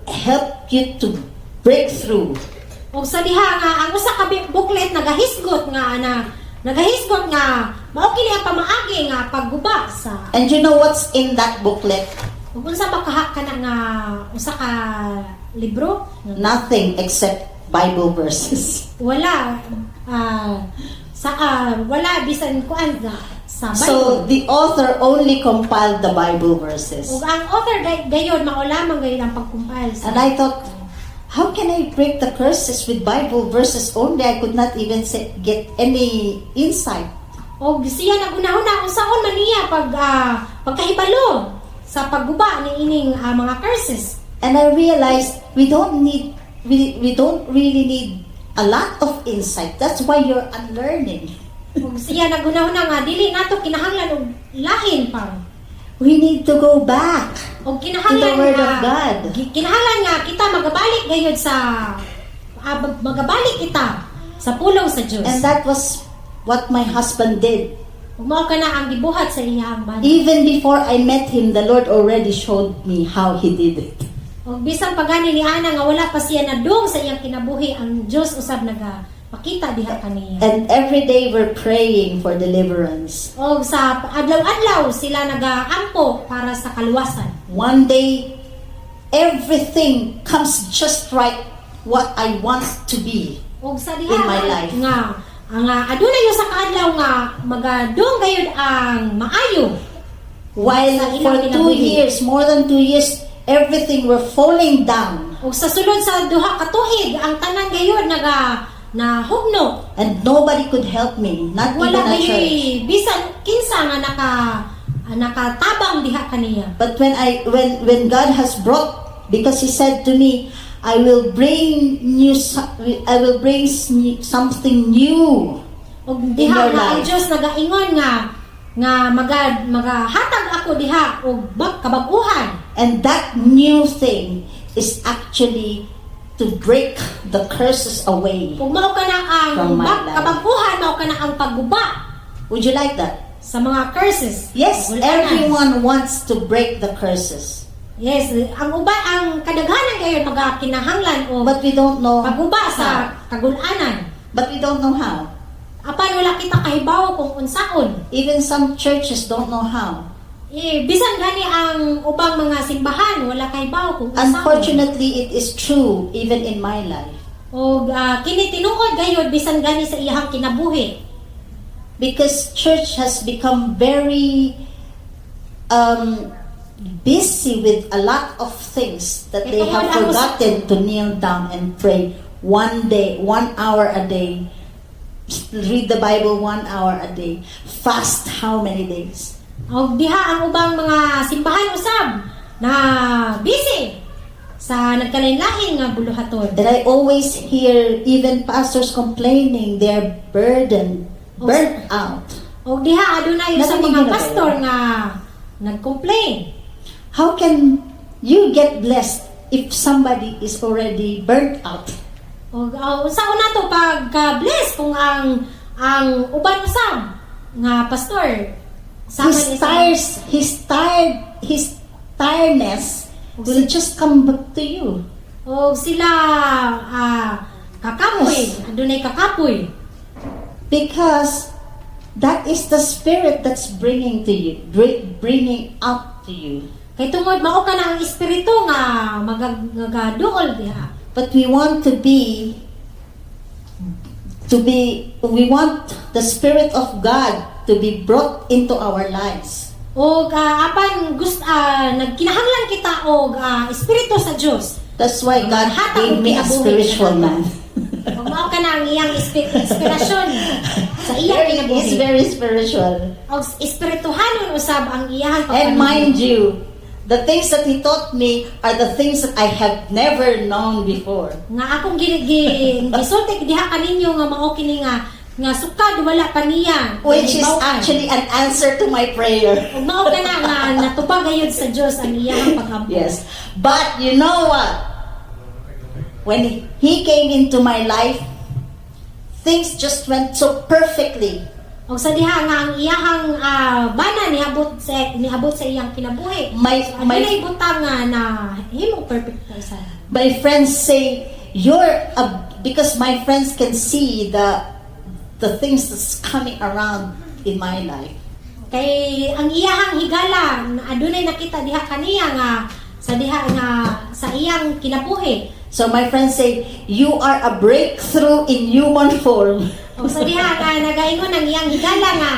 help you to break through." Ug sa diha nga ang usa ka booklet nagahisgot nga mao kini ang pamaagi nga pagguba sa And you know what's in that booklet? Ug unsa ba kaha kana nga usa ka libro? Nothing except Bible verses. Wala sa wala bisan kuan na sa Bible. So the author only compiled the Bible verses. Ug ang author gayon mao lamang gayon ang pag-compile sa And I thought, how can I break the curses with Bible verses only? I could not even say, get any insight. Og siya nagunahuna unsaon man niya pagkahibalo sa pagguba ni ining mga curses. And I realized we don't really need a lot of insight. That's why you're unlearning. Ug siya nagunahuna nga dili nato kinahanglan og lahin pa. We need to go back Og to the kinahanglan Word nga of God. Kinahanglan nga kita magabalik kita sa pulong sa Dios. And that was what my husband did. Ug mao kana ang gibuhat sa iyang bana. Even before I met him, the Lord already showed me how he did it. Ug bisan pa gani ni ana nga wala pa siya nadung sa iyang kinabuhi, ang Dios usab nagapakita diha kaniya. And every day we're praying for deliverance. Og sa adlaw-adlaw sila nagaampo para sa kaluwasan. One day, everything comes just right, what I want to be. Og sa diha In my life. Nga ang adunay yung sa kaadlaw nga magadung gayud ang maayo. While Sa ilang for 2 kinabuhi. years, more than 2 years, everything were falling down. Ug sa sulod sa 2 ka tuig ang tanan gayud naga nahugno. And nobody could help me, not Wala even a church. gayoy bisan kinsa nga nakatabang diha kaniya. But when I when God has brought, because He said to me, "I will bring something new Ug in diha your nga ang life." Dios nagaingon nga nga magahatag ako diha og kabag-uhan. And that new thing is actually to break the curses away Ug mao kana ang from my life. kabag-uhan, mao kana ang pagguba Would you like that? Sa mga curses. Yes, Wala na. Everyone wants to break the curses. Yes, ang uban, ang kadaghanan gayon magakinahanglan og But we don't know pagguba sa how. kagul-anan. But we don't know how. Apan wala kita kahibaw kung unsaon. Even some churches don't know how. Eh, bisan gani ang ubang mga simbahan wala kahibaw kung unsaon. Unfortunately, it is true even in my life. Og kini tinuod gayud bisan gani sa iyang kinabuhi. Because church has become very busy with a lot of things that they have forgotten to kneel down and pray one day, 1 hour a day, read the Bible 1 hour a day, fast how many days. Og diha ang ubang mga simbahan usab na busy sa nagkalain-lain nga buluhaton. That I always hear even pastors complaining they're burdened, burnt out. Og diha adunay sa Narinig mga niyo na ba pastor yun? nga nag-complain. How can you get blessed if somebody is already burnt out? Og unsaon nato pagka-bless kung ang uban usab nga pastor sama His ni tires, his tired, his tiredness will just come back to you. Og sila kakapoy, adunay kakapoy. Because that is the spirit that's bringing to you, bringing up to you. Kay tungod mao kana ang espiritu nga magaduol diha. But we want to be, we want the Spirit of God to be brought into our lives. Og apan gust nagkinahanglan kita og espiritu sa Dios. That's why God Hatag gave og me a kinabuhi spiritual sa man. Ug mao kana ang iyang inspirasyon sa iyang kinabuhi. He's very spiritual. Og espirituhanon usab ang iyang And mind you, The things that he taught me are the things that I have never known before. Nga akong gi, gi, gisulti diha kaninyo nga mao kini nga sukad wala pa niya. Which is Nahibaw-an. Actually an answer to my prayer. Ug mao kana nga natubag gayud sa Dios ang iyang pagampo. Yes. But you know what? When he came into my life, things just went so perfectly. Ug sa diha nga ang iyahang bana niabot sa iyang kinabuhi. So, adunay butang nga na himong perfect na isa. My friends say, you're a, because my friends can see the things that's coming around in my life. Kay ang iyahang higala na adunay nakita diha kaniya nga sa diha nga sa iyang kinabuhi. So my friends say, "You are a breakthrough in human form." Ug sa diha nga nagaingon ang iyang higala nga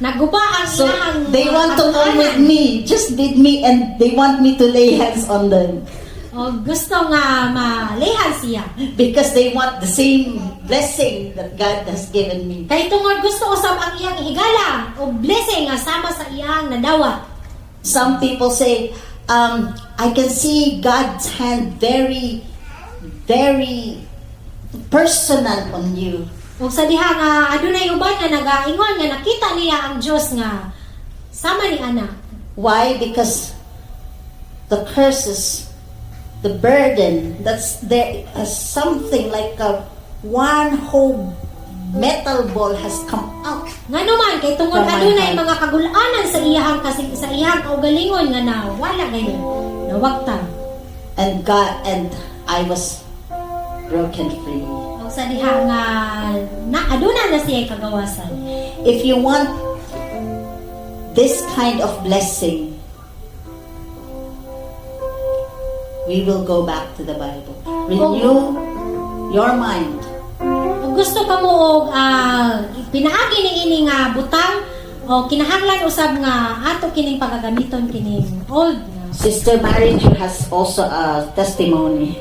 naguba ang So iyang they want to come with me, just with me, and they want me to lay hands on them O gusto nga malehan siya. Because they want the same blessing that God has given me. Kay tungod gusto usab ang iyang higala o blessing nga sama sa iyang nadawat. Some people say, "I can see God's hand very, very personal on you." Ug sa diha nga adunay uban nga nagaingon nga nakita niya ang Dios nga sama ni ana. Why? Because the curses, the burden, that's there, something like a one whole metal ball has come out. Ngano man kay tungod From my adunay heart. Mga kagulanan sa iyahang kasi sa iyahang kaugalingon nga nawala gayon. Nawagtan. And God and I was broken free. Ug sa diha nga na aduna na siya kagawasan. If you want this kind of blessing, we will go back to the Bible. Renew your mind. Kung gusto ka mo og pinaagi ni ini nga butang o kinahanglan usab nga ato kining pagagamiton kining old nga. Sister Marichu has also a testimony.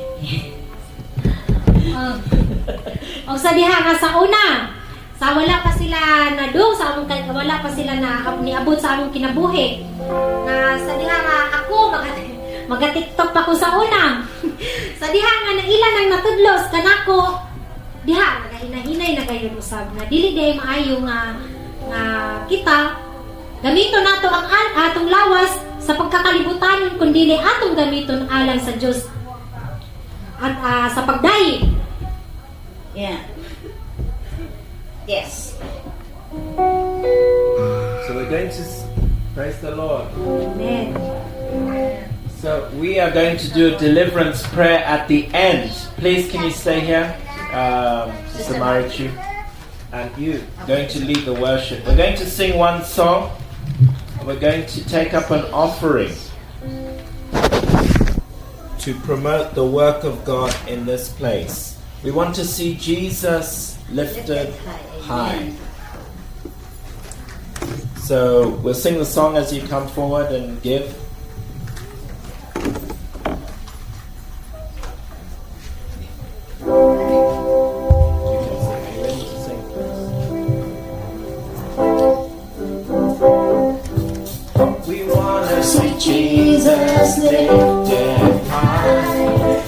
Og sa diha nga sa una, sa wala pa sila nadung sa among wala pa sila na niabot sa among kinabuhi. Na sa diha nga ako maga TikTok pa ko sa una. Sa diha nga naila nang natudlos kanako diha nagahinahinay na gayon usab nga dili diay maayo nga kita gamiton nato ang atong lawas sa pagkakalibutanon kun dili atong gamiton alang sa Dios at sa pagdaig. Yeah. Yes. So we're going to praise the Lord. Amen. So we are going to do a deliverance prayer at the end. Please, can you stay here, Sister Marichu, and you going to lead the worship. We're going to sing one song. And we're going to take up an offering to promote the work of God in this place. We want to see Jesus lifted high. So we'll sing the song as you come forward and give. You can sing. Are you ready to sing, please? We wanna see Jesus lifted high,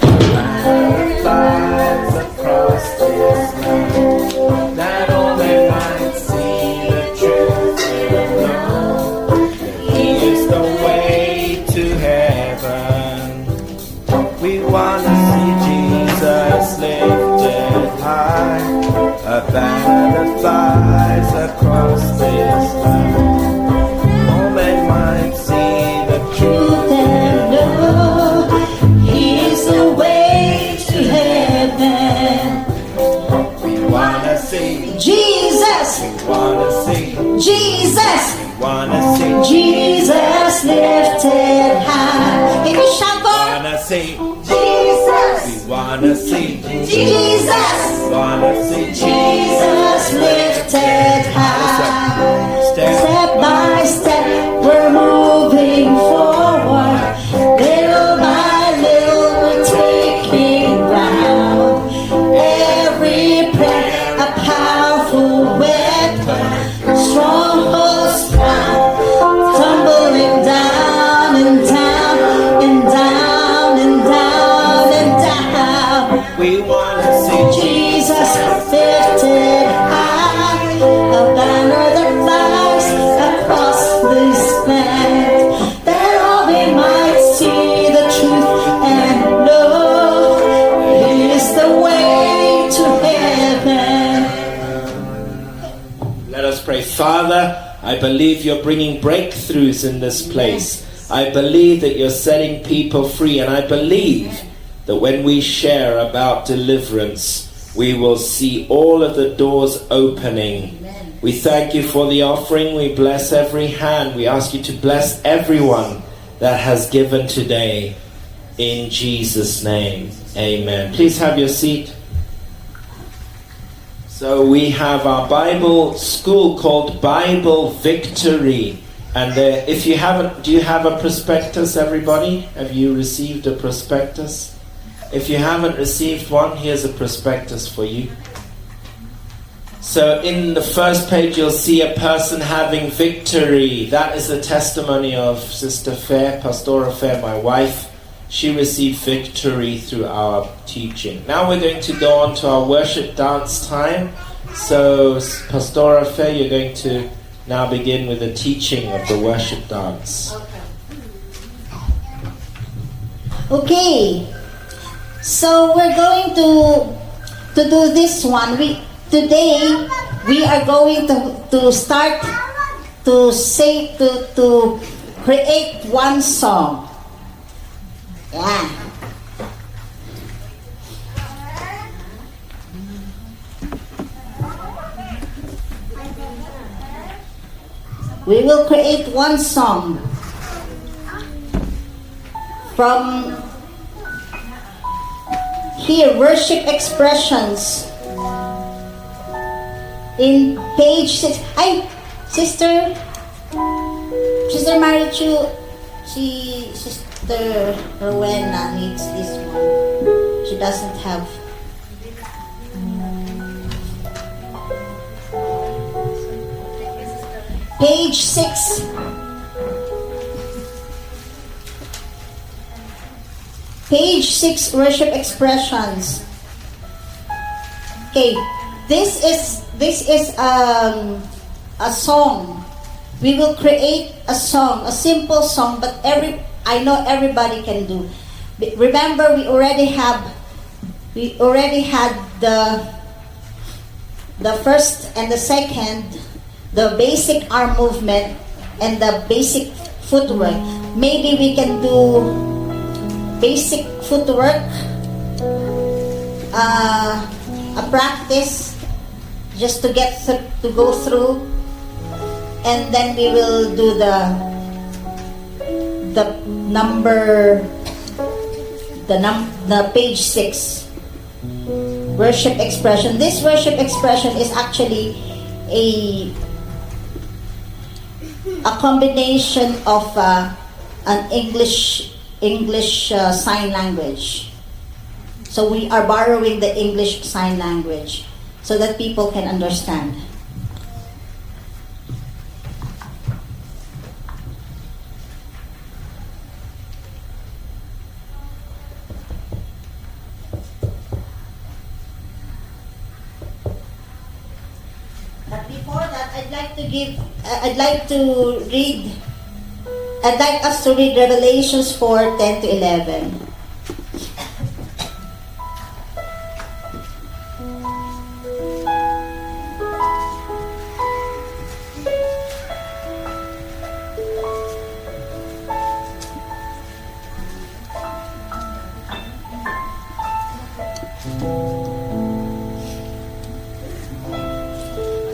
flies across this land, that all men might see the truth and know that He is the way to heaven. We wanna see Jesus lifted high, a banner that flies across this land. All men might see the truth And know He's the way to heaven. We wanna see, Jesus, we wanna see, Jesus, we wanna see, Jesus lifted high. Can you shout for wanna see, Jesus, we wanna see, Jesus, wanna see Jesus lifted high. Step Step by step, we're moving forward. Little by little, we're taking ground. Every prayer, a powerful weapon. Strongholds down, tumbling down and down. I believe you're bringing breakthroughs in this place. I believe that you're setting people free, and I believe that when we share about deliverance, we will see all of the doors opening. We thank you for the offering. We bless every hand. We ask you to bless everyone that has given today. In Jesus' name, amen. Please have your seat. So we have our Bible school called Bible Victory. And there, if you haven't, do you have a prospectus, everybody? Have you received a prospectus? If you haven't received one, here's a prospectus for you. So in the first page, you'll see a person having victory. That is the testimony of Sister Fair, Pastora Fair, my wife. She received victory through our teaching. Now we're going to go on to our worship dance time. So, Pastora Fair, you're going to now begin with the teaching of the worship dance. Okay. So we're going to do this one. We today we are going to start to say to create one song. Yeah. We will create one song from here, worship expressions in page 6. Ay, Sister Marichu, si Sister Rowena needs this one. She doesn't have. Page 6. Page 6, worship expressions. Okay, this is a song. We will create a song, a simple song, but every I know everybody can do. Remember, we already had the first and the second, the basic arm movement and the basic footwork. Maybe we can do basic footwork, a practice just to go through, and then we will do the number the num the page 6 worship expression. This worship expression is actually a combination of an English sign language. So we are borrowing the English Sign Language so that people can understand. But before that, I'd like us to read Revelations 4, 10 to 11.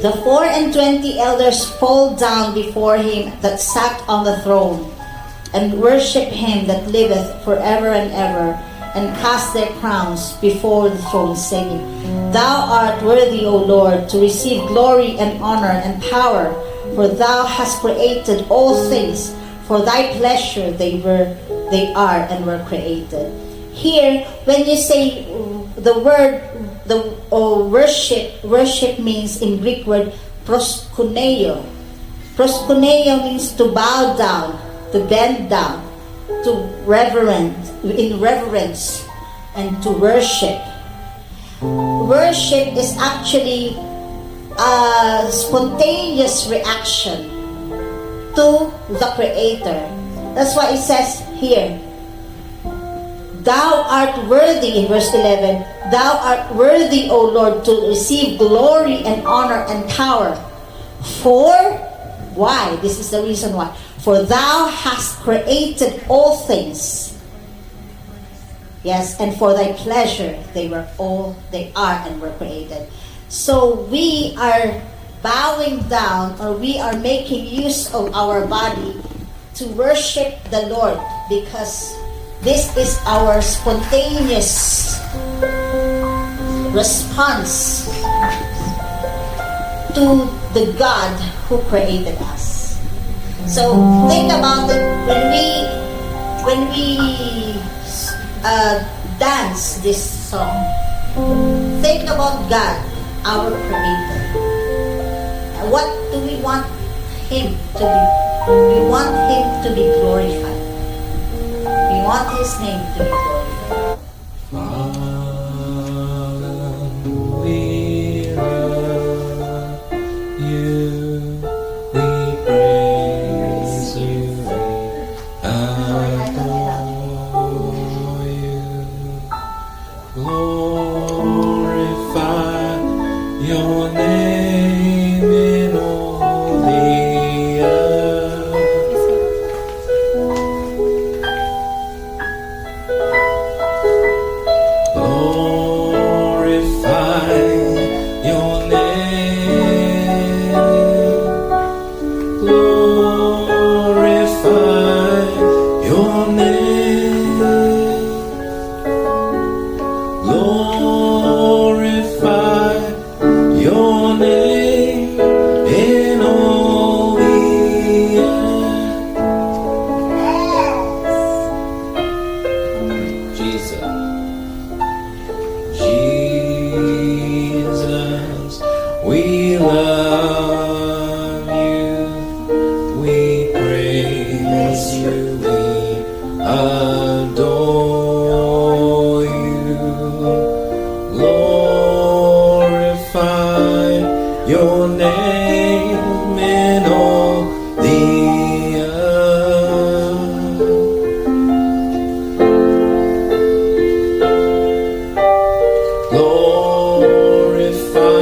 The 24 elders fall down before him that sat on the throne, and worship him that liveth forever and ever, and cast their crowns before the throne, saying, "Thou art worthy, O Lord, to receive glory and honor and power, for thou hast created all things; for thy pleasure they are and were created." Here, when you say the word the or worship, worship means in Greek word proskuneo. Proskuneo means to bow down, to bend down, to reverent, in reverence, and to worship. Worship is actually a spontaneous reaction to the Creator. That's why it says here, "Thou art worthy," in verse 11, "Thou art worthy, O Lord, to receive glory and honor and power. For Why? This is the reason why. For thou hast created all things. Yes, and for thy pleasure they are and were created. So we are bowing down or we are making use of our body to worship the Lord because this is our spontaneous response to the God who created us. So think about it when we dance this song. Think about God, our Creator. And what do we want Him to be? We want Him to be glorified. We want His name to be glorified. Father, we love you. We praise you. We adore you. Glorify your name in all the earth. Glorify your name. Glorify your name. Glorify your name in all the earth. Jesus. Jesus, we love you. We praise you. We adore you. Glorify your name in all the earth. Glorify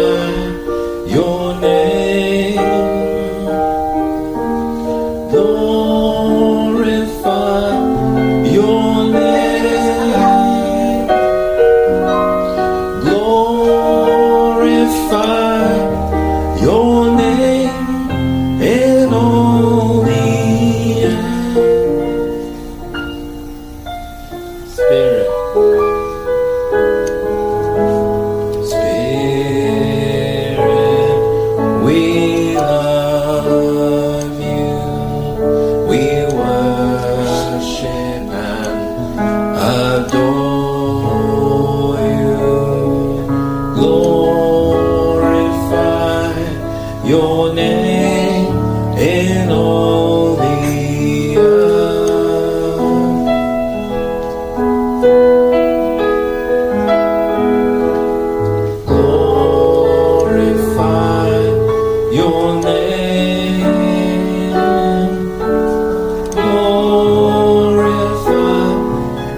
your name. Glorify your name. Glorify your name in all the earth. Spirit. Spirit, we love you. We worship and adore you. Glorify your name in all the earth. Glorify your name. Glorify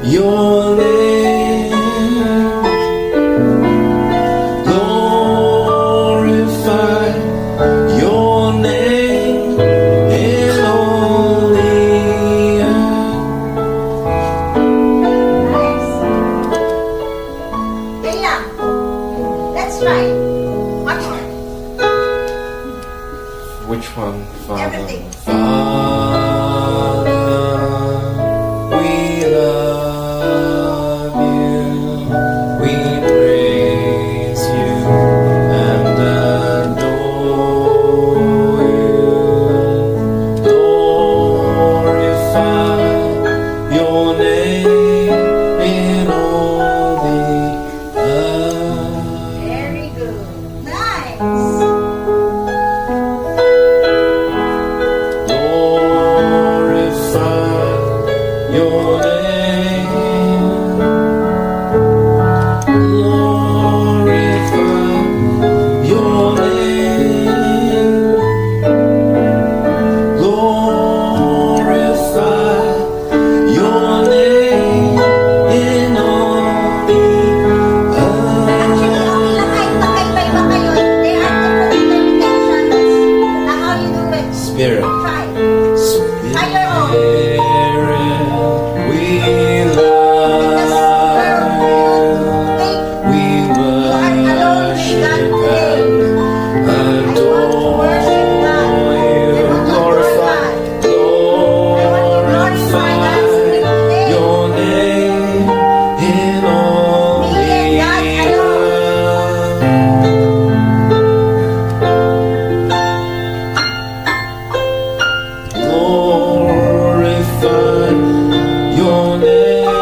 your name. Glorify your name in all the earth. Nice. Okay lang. Let's try. One more. Which one, Father? Everything. Father, we love you. We praise you and adore you. Glorify your name in all the earth. Very good. Nice. Glorify Spirit. Try. Try your own. Spirit, we Because love you you. think We you are alone with God worship today. and I want to worship God. adore I you. want to Glorify, I want to glorify God's glorify name today. your name in all Me and God the alone. earth. Glorify your name.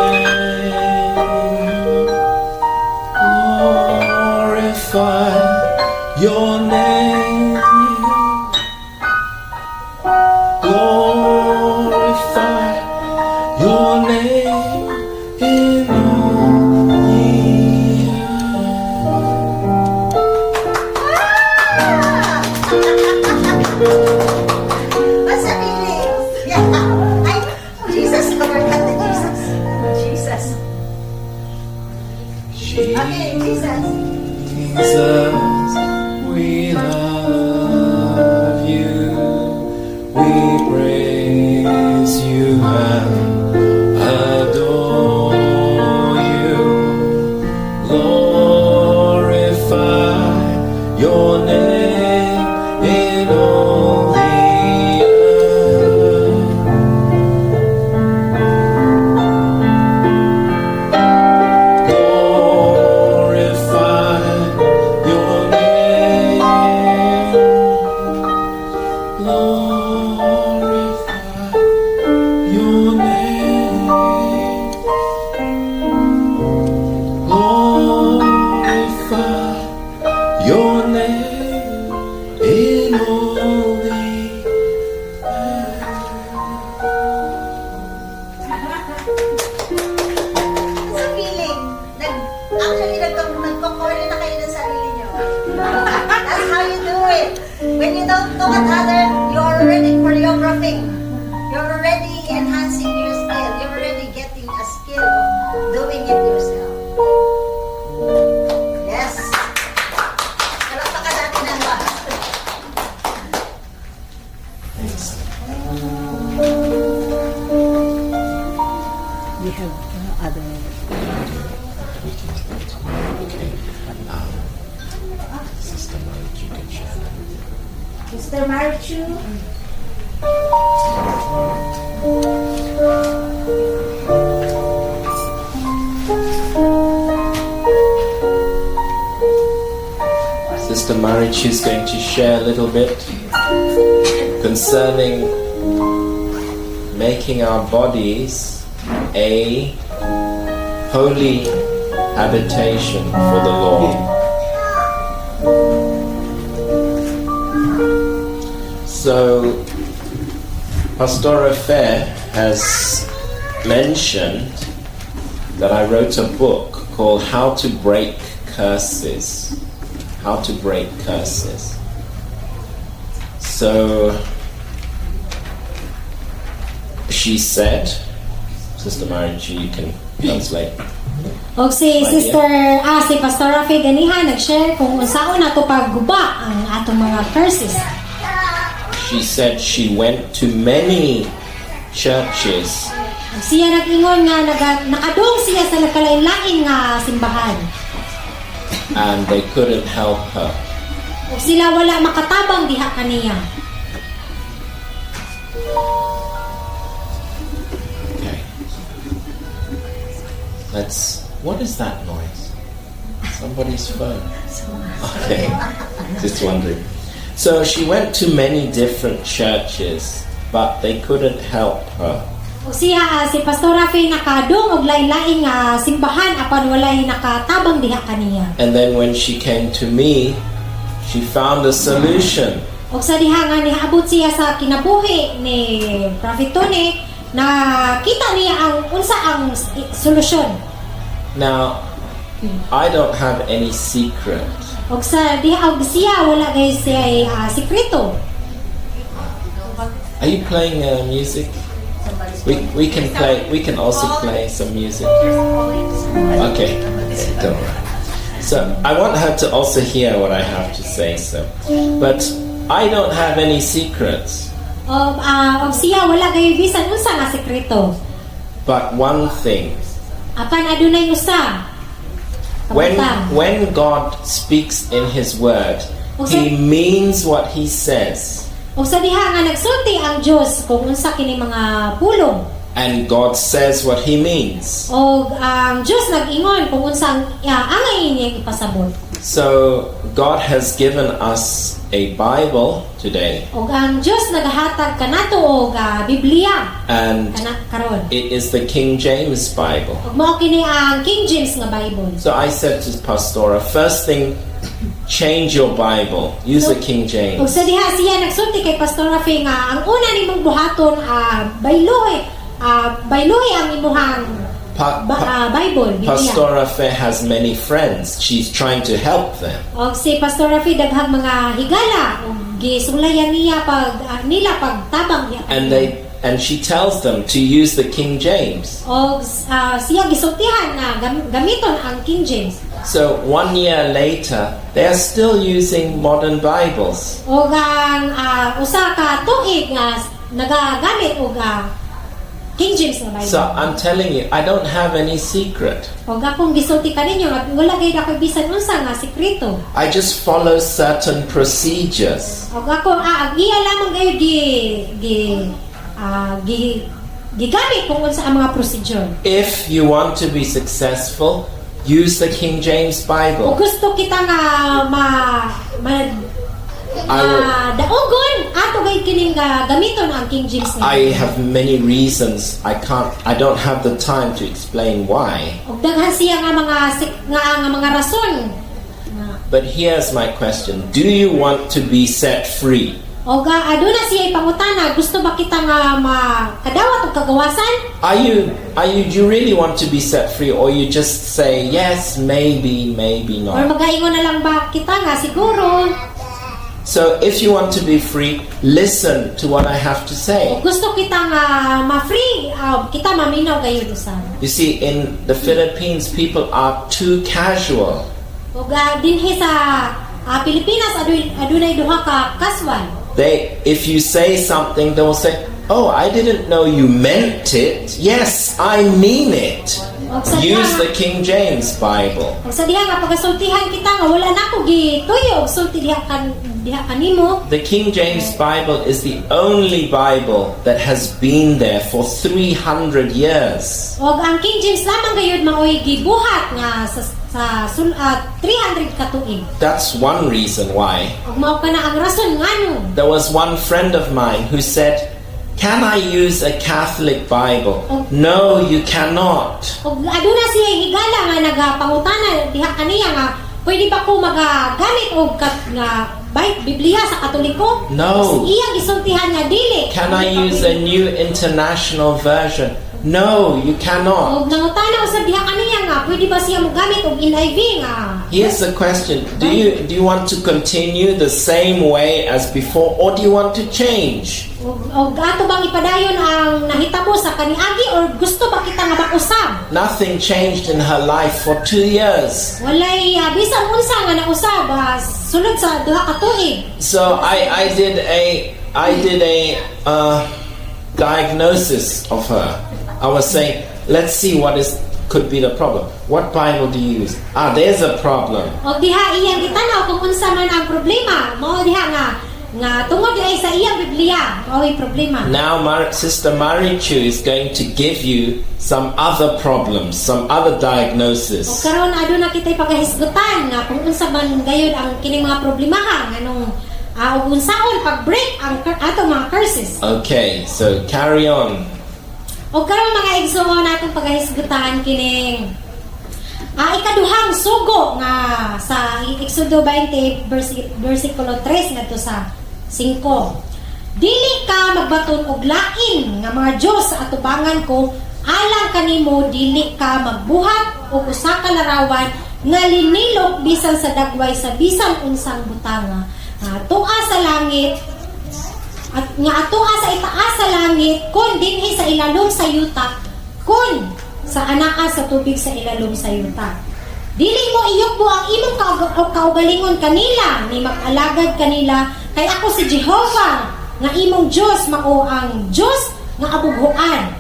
Glorify your name. Glorify your name in all the earth. What's the feeling? Yeah. Ay, Jesus, Lord, God, Jesus. Jesus. Okay, Jesus. Jesus, we love you. We praise you and adore you. Glorify your name in all the earth. Glorify your name. Glorify your name. Glorify your name in all the What's the feeling? Actually, nagko-corner na kayo ng sarili nyo. That's how you do it. When you don't know what other, you're already choreographing. You're already enhancing your skill. You're already getting a skill of doing it yourself. Yes. Palakpakan natin ang lahat. Thanks. We have other Okay. Sister Marge, you can share that. Mr. Marichu. Sister Marichu is going to share a little bit concerning making our bodies a holy habitation for the Lord. So, Pastora Fair has mentioned that I wrote a book called How to Break Curses. How to Break Curses. So, she said, Sister Marichu, you can translate. Og si Right, Sister, si Pastor Rafi ganiha nag-share kung unsaon nato pagguba ang atong mga curses. She said she went to many churches Ug siya nag-ingon nga nakadung siya sa nagkalain-lain nga simbahan. And they couldn't help her. Ug sila wala makatabang diha kaniya. Okay. Let's. What is that noise? Somebody's phone. Okay. Just wondering. So she went to many different churches, but they couldn't help her. Ug siya si Pastor Rafi nakadung og lain-lain nga simbahan apan walay nakatabang diha kaniya. And then when she came to me, she found a solution. Ug sa diha nga niabot siya sa kinabuhi ni Prophet Tony, nakita niya ang unsa ang solusyon. Now, I don't have any secret. Ug sa diha og siya wala gay siya sikreto. Are you playing music? We can play. We can also play some music. Okay, don't worry. So I want her to also hear what I have to say. So, but I don't have any secrets. Og siya wala gayud bisan unsa nga sekreto. But one thing, Apan adunay usa when kabutang. when God speaks in His Word, He means what He says, Og sa diha nga nagsulti ang Dios kung unsa kini mga pulong. And God says what He means. Og ang Dios nag-ingon kung unsa ang angay niyang ipasabot. So God has given us a Bible today, Og ang Dios nagahatag kanato og Biblia and kana karon. It is the King James Bible. Og mao kini ang King James nga Bible. So I said to Pastora, "First thing, change your Bible. Use the King Og James." sa diha siya nagsulti kay Pastor Rafi nga ang una nimong buhaton, baylohi ang imuhang Bible, Biblia. Pastora Fe has many friends. She's trying to help them. Og si Pastor Rafi daghang mga higala og gisulayan niya pag nila pagtabang niya. And she tells them to use the King James. Og siya gisultihan na gamiton ang King James. So one year later, they are still using modern Bibles. Og ang usa ka tuig nga nagagamit og King James nga Bible. So I'm telling you, I don't have any secret. Og akong gisulti kaninyo nga wala gayud ako bisan unsa nga sekreto. I just follow certain procedures. Og ako ang iya lamang gayud gi gi gi gigamit kung unsa ang mga procedure. If you want to be successful, use the King James Kung Bible. Gusto kita nga ma ma daugon ato gayud kining gamiton ang King James nga I Bible. Have many reasons. I can't I don't have the time to explain why. Og daghan siya nga mga nga mga rason nga. But here's my question. Do you want to be set free? Og aduna siya ipangutana, gusto ba kita nga makadawat og kagawasan? Are you do you really want to be set free, or you just say yes, maybe, maybe Or not? magaingon na lang ba kita nga siguro? So if you want to be free, listen to what I have to say. O gusto kita nga ma-free, kita maminaw gayud usab. You see, in the Philippines, people are too casual. Ug dinhi sa Pilipinas adunay duha ka kaswal. If you say something, they will say, "Oh, I didn't know you meant it." Yes, I mean it. Og sa Use diha, the King James Bible. Og sa diha nga pagasultihan kita nga wala nako gituyo og sulti diha kanimo. The King James Bible is the only Bible that has been there for 300 years. Og ang King James lamang gayud maoy gibuhat nga sa 300 ka tuig. That's one reason why. Og mao kana ang rason ngano. There was one friend of mine who said, "Can I use a Catholic Bible?" No, you cannot. Og aduna siya higala nga nagapangutana diha kaniya nga pwede ba ko magagamit og nga Biblia sa Katoliko? No. Iyang gisultihan nga dili. Can I use a New International Version? No, you cannot. Og nangutana usab diha kaniya nga pwede ba siya mogamit og NIV nga. Here's the question. Do you want to continue the same way as before, or do you want to change? Og ato bang ipadayon ang nahitabo sa kaniagi or gusto ba kita nga mag-usab? Nothing changed in her life for 2 years. Walay bisan unsa nga nausab sulod sa duha ka tuig. So I did a diagnosis of her. I was saying, "Let's see what is could be the problem. What Bible do you use? Ah, there's a problem." Og diha iyang gitanaw kung unsa man ang problema. Mao diha nga tungod diay sa iyang Biblia, mao'y problema. Now, Sister Marichu is going to give you some other problems, some other Og diagnosis. Karon aduna kita'y pagahisgutan nga kung unsa man gayud ang kining mga problemaha nganong ug unsaon pag-break ang atong mga curses. Okay, so carry on. Og karon, mga igsoon, atong pagahisgutan kining ikaduhang sugo nga sa Exodo 20 versikulo 3 ngadto sa 5. Dili ka magbaton og lain nga mga Dios sa atubangan ko, alang kanimo dili ka magbuhat og usa ka larawan nga linilok bisan sa dagway sa bisan unsang butanga nga tua sa langit at nga atoa sa itaas sa langit kon dinhi sa ilalom sa yuta kon sa anaa sa tubig sa ilalom sa yuta. Dili mo iyukbo ang imong kaugalingon kanila ni mag-alagad kanila kay ako si Jehovah. nga imong Dios mao ang Dios nga abughuan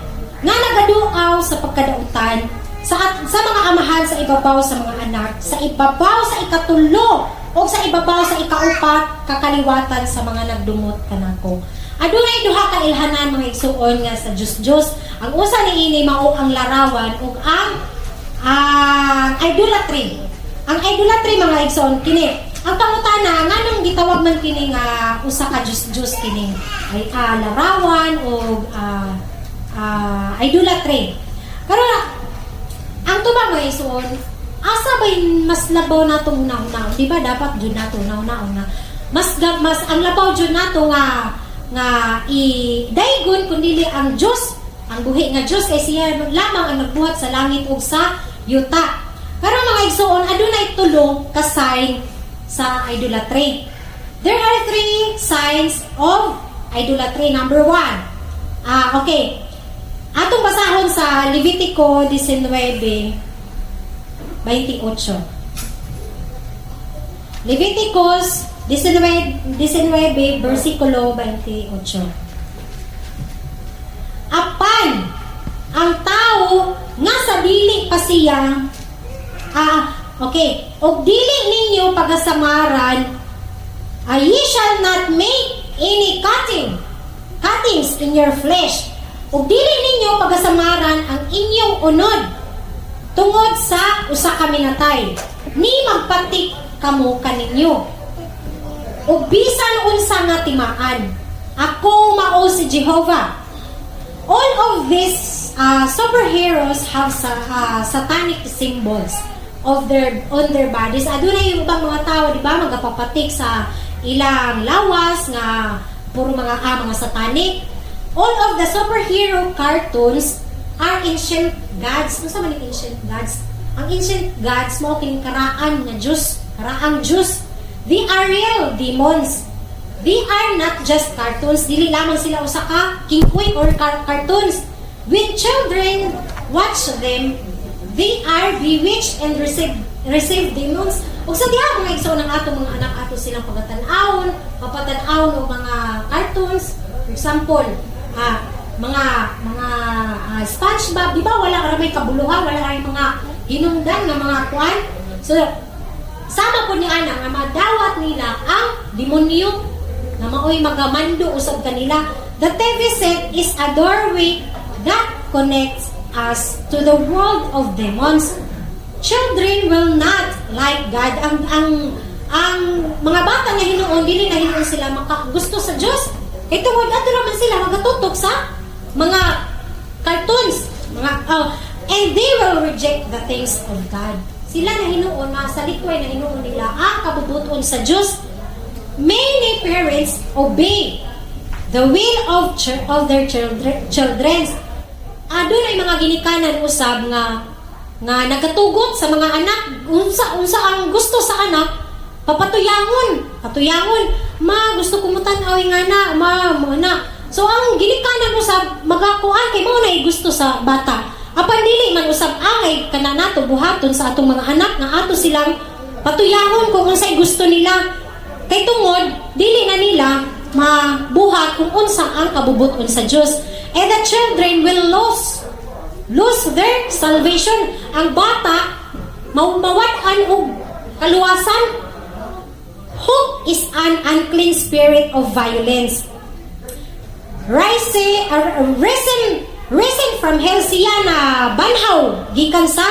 nga nagaduaw sa pagkadautan sa mga amahan sa ibabaw sa mga anak, sa ibabaw sa ikatulo o sa ibabaw sa ikaupat kakaliwatan sa mga nagdumot kanako. Adunay duha ka ilhanan, mga igsuon, nga sa Diyos Diyos. Ang usa niini mao ang larawan ug ang idolatry. Ang idolatry, mga igsoon, kini. Ang pangutana, nganong gitawag man kini nga usa ka Diyos Diyos kini ay larawan o idolatry? Karon, ang tubag, mga igsoon, asa ba'y mas labaw natong una-una? Di ba dapat jud nato una-una nga mas ang labaw jud nato nga i-daygon kun dili ang Dios, ang buhi nga Dios, kay siya lamang ang nagbuhat sa langit ug sa yuta? Karon, mga igsoon, adunay tulo ka sign sa idolatry. There are three signs of idolatry. Number one, okay. Atong basahon sa Levitico 19:28. Leviticus 19, versikulo 28. Apan, ang tao nga sa dili pa siya, okay, og dili ninyo pagasamaran, ye shall not make any cuttings in your flesh. Ug dili ninyo pagasamaran ang inyong unod tungod sa usa ka minatay, ni magpatik kamo kaninyo ug bisan unsa nga timaan. Ako mao si Jehovah. All of these superheroes have satanic symbols of their on their bodies. Adunay yung ubang mga tao, di ba, magapapatik sa ilang lawas nga puro mga satanic. All of the superhero cartoons are ancient gods. Unsa man ang ancient gods? Ang ancient gods mao kining karaan nga Diyos, karaang Diyos. They are real demons. They are not just cartoons. Dili lamang sila usa ka kingkoy or cartoons. When children watch them, they are bewitched and receive demons. Ug sa diha, mga igsoon, ng ato mga anak, ato silang pagatan-awon, mapatan-awon og mga cartoons. For example, mga SpongeBob, di ba wala ra may kabuluhan, wala ra may mga hinungdan nga mga kuan. So sama po ni ana nga madawat nila ang demonyo nga maoy magamando usab kanila. The TV set is a doorway that connects us to the world of demons. Children will not like God. Ang mga bata nga hinuon, dili na hinuon sila maka gusto sa Dios. Kay tungod ato raman sila magatutok sa mga cartoons, mga oh, and they will reject the things of God. Sila na hinuon, masalikway na hinuon nila ang kabubuton sa Dios. Many parents obey the will of their children. Adunay mga ginikanan usab nga nagatugot sa mga anak, unsa ang gusto sa anak, papatuyangon, patuyangon. "Ma, gusto ko mutan-aw nga na, ma, mo na." So ang ginikanan usab magakuan kay mao na gusto sa bata. Apan dili man usab angay kana nato buhaton sa atong mga anak nga ato silang patuyangon kung unsay gusto nila. Kay tungod dili na nila mabuhat kung unsa ang kabubuton sa Dios. And the children will lose their salvation. Ang bata mawad-an og kaluwasan. Hope is an unclean spirit of violence. Risen from hell, siya na banhaw gikan sa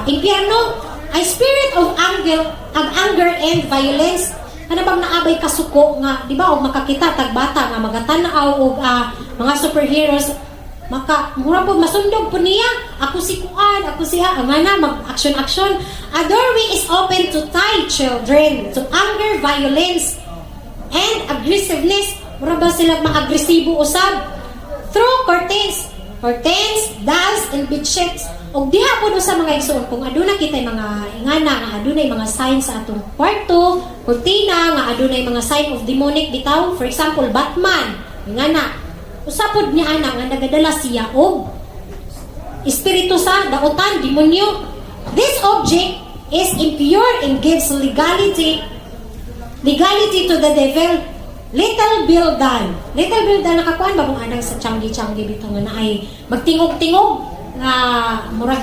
impyerno, a spirit of anger and violence. Ano bang naabay kasuko nga, di ba, og makakita tag bata nga magatan-aw og mga superheroes, maka mura po masundog po niya, "Ako si kuan, ako si ha," nga na mag action action. A doorway is open to tie children to anger, violence and aggressiveness. Mura ba sila maagresibo usab through curtains, dolls and bedsheets. Ug diha po sa mga igsoon, kung aduna kitay mga ingana nga adunay mga signs sa atong kwarto, kurtina nga adunay mga sign of demonic bitaw, for example, Batman, ingana, usa pod niya ana nga nagadala siya og espiritu sa dautan, demonyo. This object is impure and gives legality to the devil. Little Bill Doll. Little Bill Doll, nakakuan ba kung anang sa Changi-Changi bitaw nga naay magtingog-tingog nga murag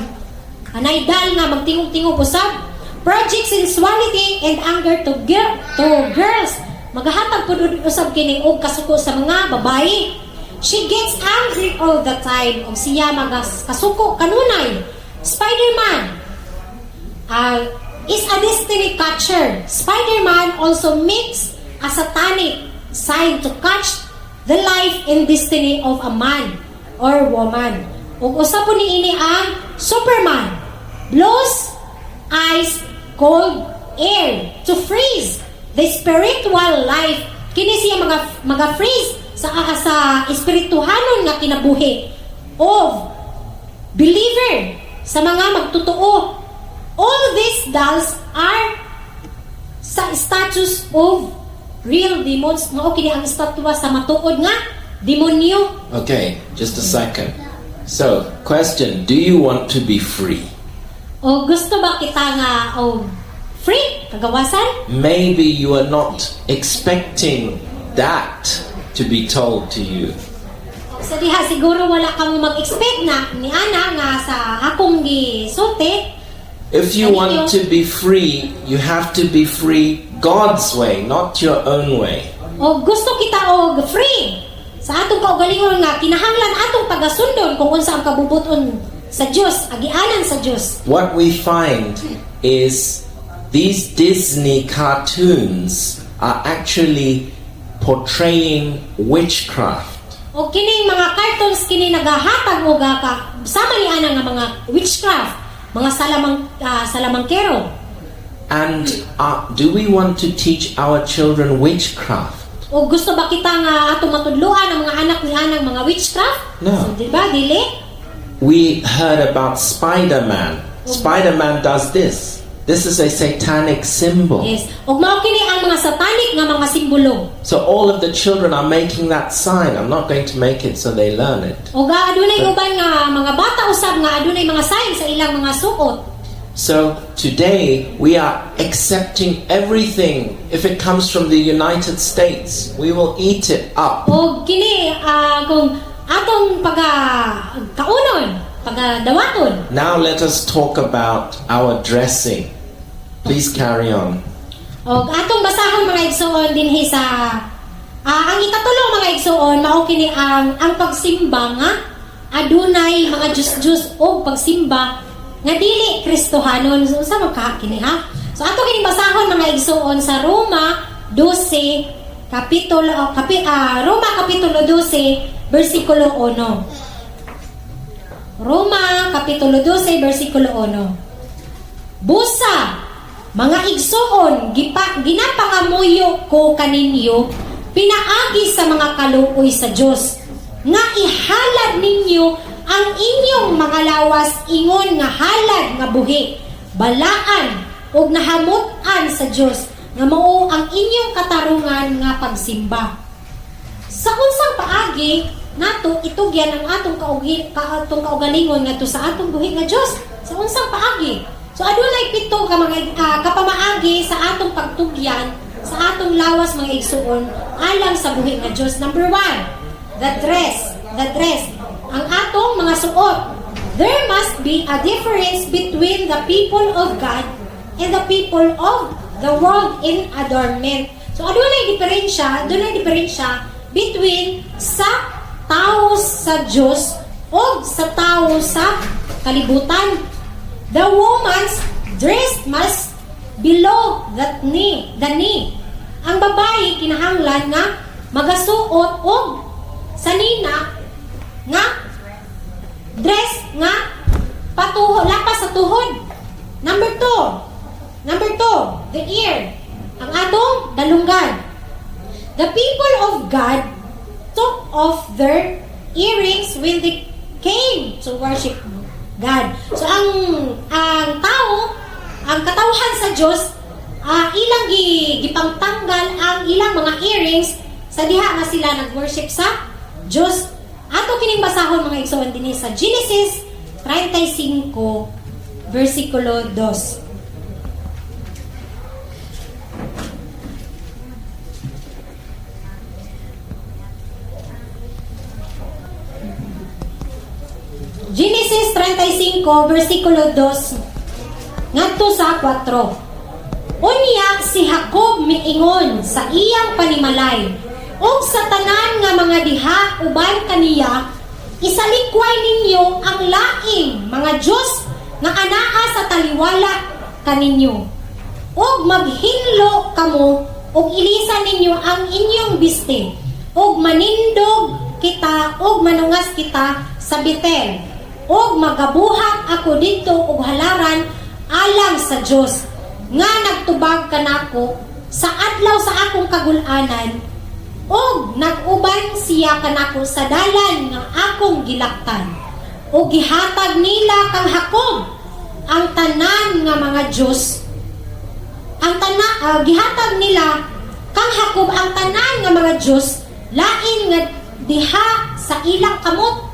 anay dal nga magtingog-tingog usab? Project sensuality and anger to girls. Magahatag pud usab kini og kasuko sa mga babae. She gets angry all the time, og siya magas kasuko kanunay. Spider-Man is a destiny catcher. Spider-Man also makes a satanic sign to catch the life and destiny of a man or woman. Ug usa po niini ang Superman. Blows ice cold air to freeze the spiritual life. Kini siya mga freeze sa espirituhanon nga kinabuhi of believer, sa mga magtotoo. All these dolls are sa statues of real demons. Mao kini ang estatwa sa matuod nga demonyo. Okay, just a second. So, question: Do you want to be free? O gusto ba kita nga o free kagawasan? Maybe you are not expecting that to be told to you. Sa diha siguro wala kamo mag-expect na ni ana nga sa akong gisulti. If you want to be free, you have to be free God's way, not your own way. O gusto kita og free sa atong kaugalingon nga kinahanglan atong pagasundon kung unsa ang kabubuton sa Dios, agianan sa Dios. What we find is these Disney cartoons are actually portraying witchcraft. O kini mga cartoons kini nagahatag og ka sama ni ana nga mga witchcraft, mga salamangkero. And do we want to teach our children witchcraft? O gusto ba kita nga atong matudloan ang mga anak ni anang mga witchcraft? No. So, di ba dili? We heard about Spider Man. Spider Man does this. This is a satanic symbol. Yes. Ug mao kini ang mga satanic nga mga simbolo. So all of the children are making that sign. I'm not going to make it so they learn it. Ug adunay uban nga mga bata usab nga adunay mga sign sa ilang mga suot. So today we are accepting everything. If it comes from the United States, we will eat it up. Og kini kung atong paga kaunon, pagadawaton. Now let us talk about our dressing. Please carry on. Og atong basahon, mga igsoon, dinhi sa ang ikatulo, mga igsoon, mao kini ang pagsimba nga adunay mga Diyos-Diyos o pagsimba nga dili Kristohanon. So unsa man ka kini, ha? So ato kining basahon, mga igsoon, sa Roma 12 kapitulo o kapi, Roma kapitulo 12 bersikulo 1. Roma kapitulo 12 bersikulo 1. "Busa, mga igsoon, ginapangamuyo ko kaninyo, pinaagi sa mga kaluoy sa Dios, nga ihalad ninyo ang inyong mga lawas ingon nga halad nga buhi, balaan ug nahamut-an sa Dios, nga mao ang inyong katarungan nga pagsimba." Sa unsang paagi nato itugyan ang atong kaugalingon ngadto sa atong buhi nga Dios? Sa unsang paagi? So adunay pito ka mga kapamaagi sa atong pagtugyan sa atong lawas, mga igsuon, alang sa buhi nga Dios. Number one, the dress. The dress. Ang atong mga suot. There must be a difference between the people of God and the people of the world in adornment. So adunay diferensya between sa tao sa Dios o sa tao sa kalibutan. The woman's dress must below the knee. Ang babae kinahanglan nga magasuot og sanina nga dress nga patuho lapas sa tuhod. Number two. Number two, the ear. Ang atong dalunggan. The people of God took off their earrings when they came to worship God. So ang tao, ang katawhan sa Dios, ilang gipangtanggal ang ilang mga earrings sa diha nga sila nag-worship sa Dios. Ato kining basahon, mga igsoon, dinhi sa Genesis 35 versikulo 2. Genesis 35 versikulo 2 ngadto sa 4. Unya si Jacob miingon sa iyang panimalay ug sa tanan nga mga diha uban kaniya, "Isalikway ninyo ang laing mga Dios nga anaa sa taliwala kaninyo ug maghinlo kamo ug ilisan ninyo ang inyong biste ug manindog kita ug manungas kita sa Betel ug magabuhat ako didto og halaran alang sa Dios nga nagtubag kanako sa adlaw sa akong kagul-anan ug nag-uban siya kanako sa dalan nga akong gilaktan." Ug gihatag nila kang Jacob ang tanan nga mga Dios, ang tana gihatag nila kang Jacob ang tanan nga mga Dios lain nga diha sa ilang kamot,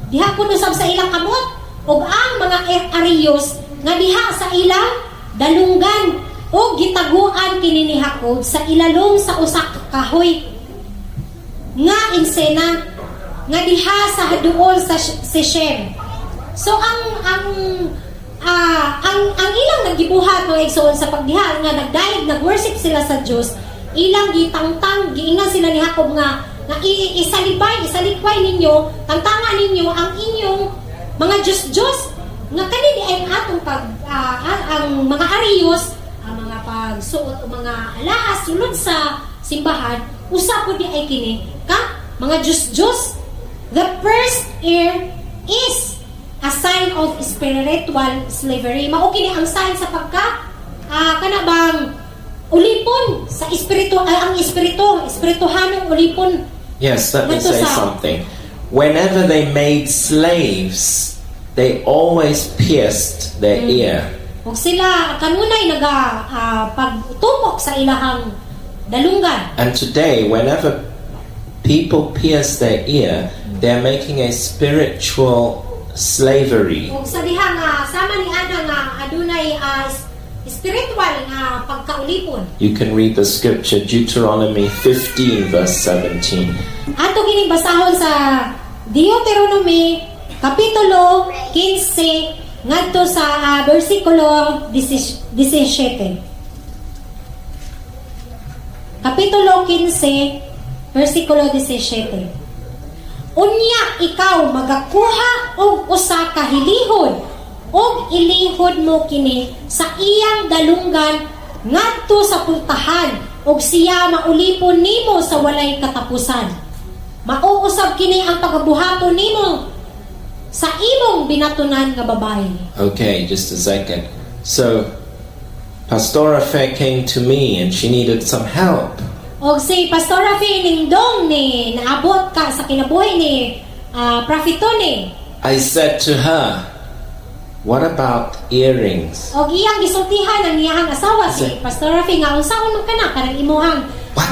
diha kuno sab sa ilang kamot, ug ang mga ariyos nga diha sa ilang dalunggan, ug gitaguan kini ni Jacob sa ilalom sa usa ka kahoy nga ensena nga diha sa duol sa Sishem. So ang ilang nagibuhat, mga igsoon, sa pagdiha nga nagdayeg, nag-worship sila sa Dios, ilang gitangtang, giingan sila ni Jacob nga isalibay, isalikway ninyo, tangtanga ninyo ang inyong mga Diyos-Diyos nga kani di ay ang atong pag ang mga ariyos, ang mga pagsuot o mga alaas sulod sa simbahan, usa pud di ay kini ka mga Diyos-Diyos. The pierced ear is a sign of spiritual slavery. Mao kini ang sign sa pagka kana bang ulipon sa espiritu, ay, ang espiritu, espirituhanong ulipon. Yes, let me Ngadto say something. Whenever they made slaves, they always pierced their ear. Ug sila kanunay naga pagtumok sa ilahang dalunggan. And today, whenever people pierce their ear, they're making a spiritual slavery. Ug sa diha nga sama ni ana nga adunay spiritual nga pagkaulipon. You can read the scripture, Deuteronomy 15, verse 17. Ato kining basahon sa Deuteronomy kapitulo 15 ngadto sa bersikulo 17. Kapitulo 15 bersikulo 17. Unya ikaw magakuha og usa ka hilihod ug ilihod mo kini sa iyang dalunggan ngadto sa pultahan ug siya maulipon nimo sa walay katapusan. Mauusab kini ang pagabuhaton nimo sa imong binatunan nga babayi. Okay, just a second. So, Pastora Fe came to me and she needed some help. Og si Pastora Fe ningdong ni naabot ka sa kinabuhi ni Prophet Tony. I said to her, "What about earrings?" Og iyang gisultihan ang iyang asawa si Pastora Fe nga unsaon man kana kanang imuhang What?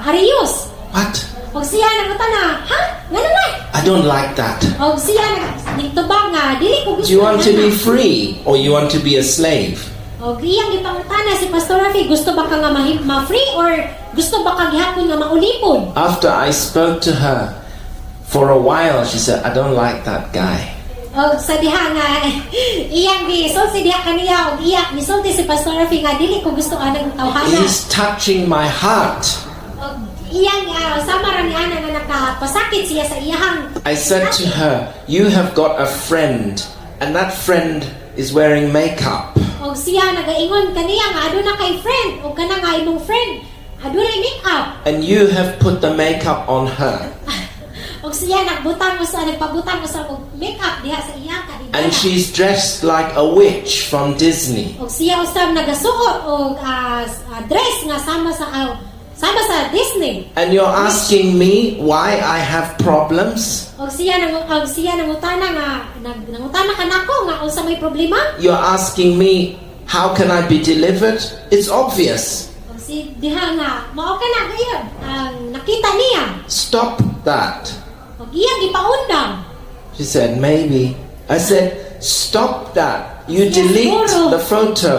Ariyos. What? Og siya nangutana, "Ha? Ngano man?" I don't like that. Og siya nagtubag nga dili ko gusto Do you want to be ana. Free or you want to be a slave? Og iyang gipangutana si Pastor Rafi, gusto ba ka nga ma-free or gusto ba ka gihapon nga maulipon? After I spoke to her for a while, she said, "I don't like that guy." Og sa diha nga iyang gisulti diha kaniya og iya gisulti si Pastor Rafi nga dili ko gusto anang tawhana. He's touching my heart. Og iyang sama ra ni ana nga nakapasakit siya sa iyahang I said to her, "You have got a friend, and that friend is wearing makeup." Og siya nagaingon kaniya nga aduna kay friend og kana nga imong friend adunay make-up. And you have put the makeup on her. Og siya nagbutang mo sa nagpabutang mo sa og make-up diha sa iyang kaigala. And she's dressed like a witch from Disney. Og siya usab nagasuot og dress nga sama sa Disney. And you're asking me why I have problems? Og siya nangutana nga nangutana kanako nga unsa may problema? You're asking me how can I be delivered? It's obvious. Og si diha nga mao kana gayud ang nakita niya. Stop that. Og iyang gipaundang. She said, "Maybe." I said, "Stop that. You Yes, delete siguro. The photo."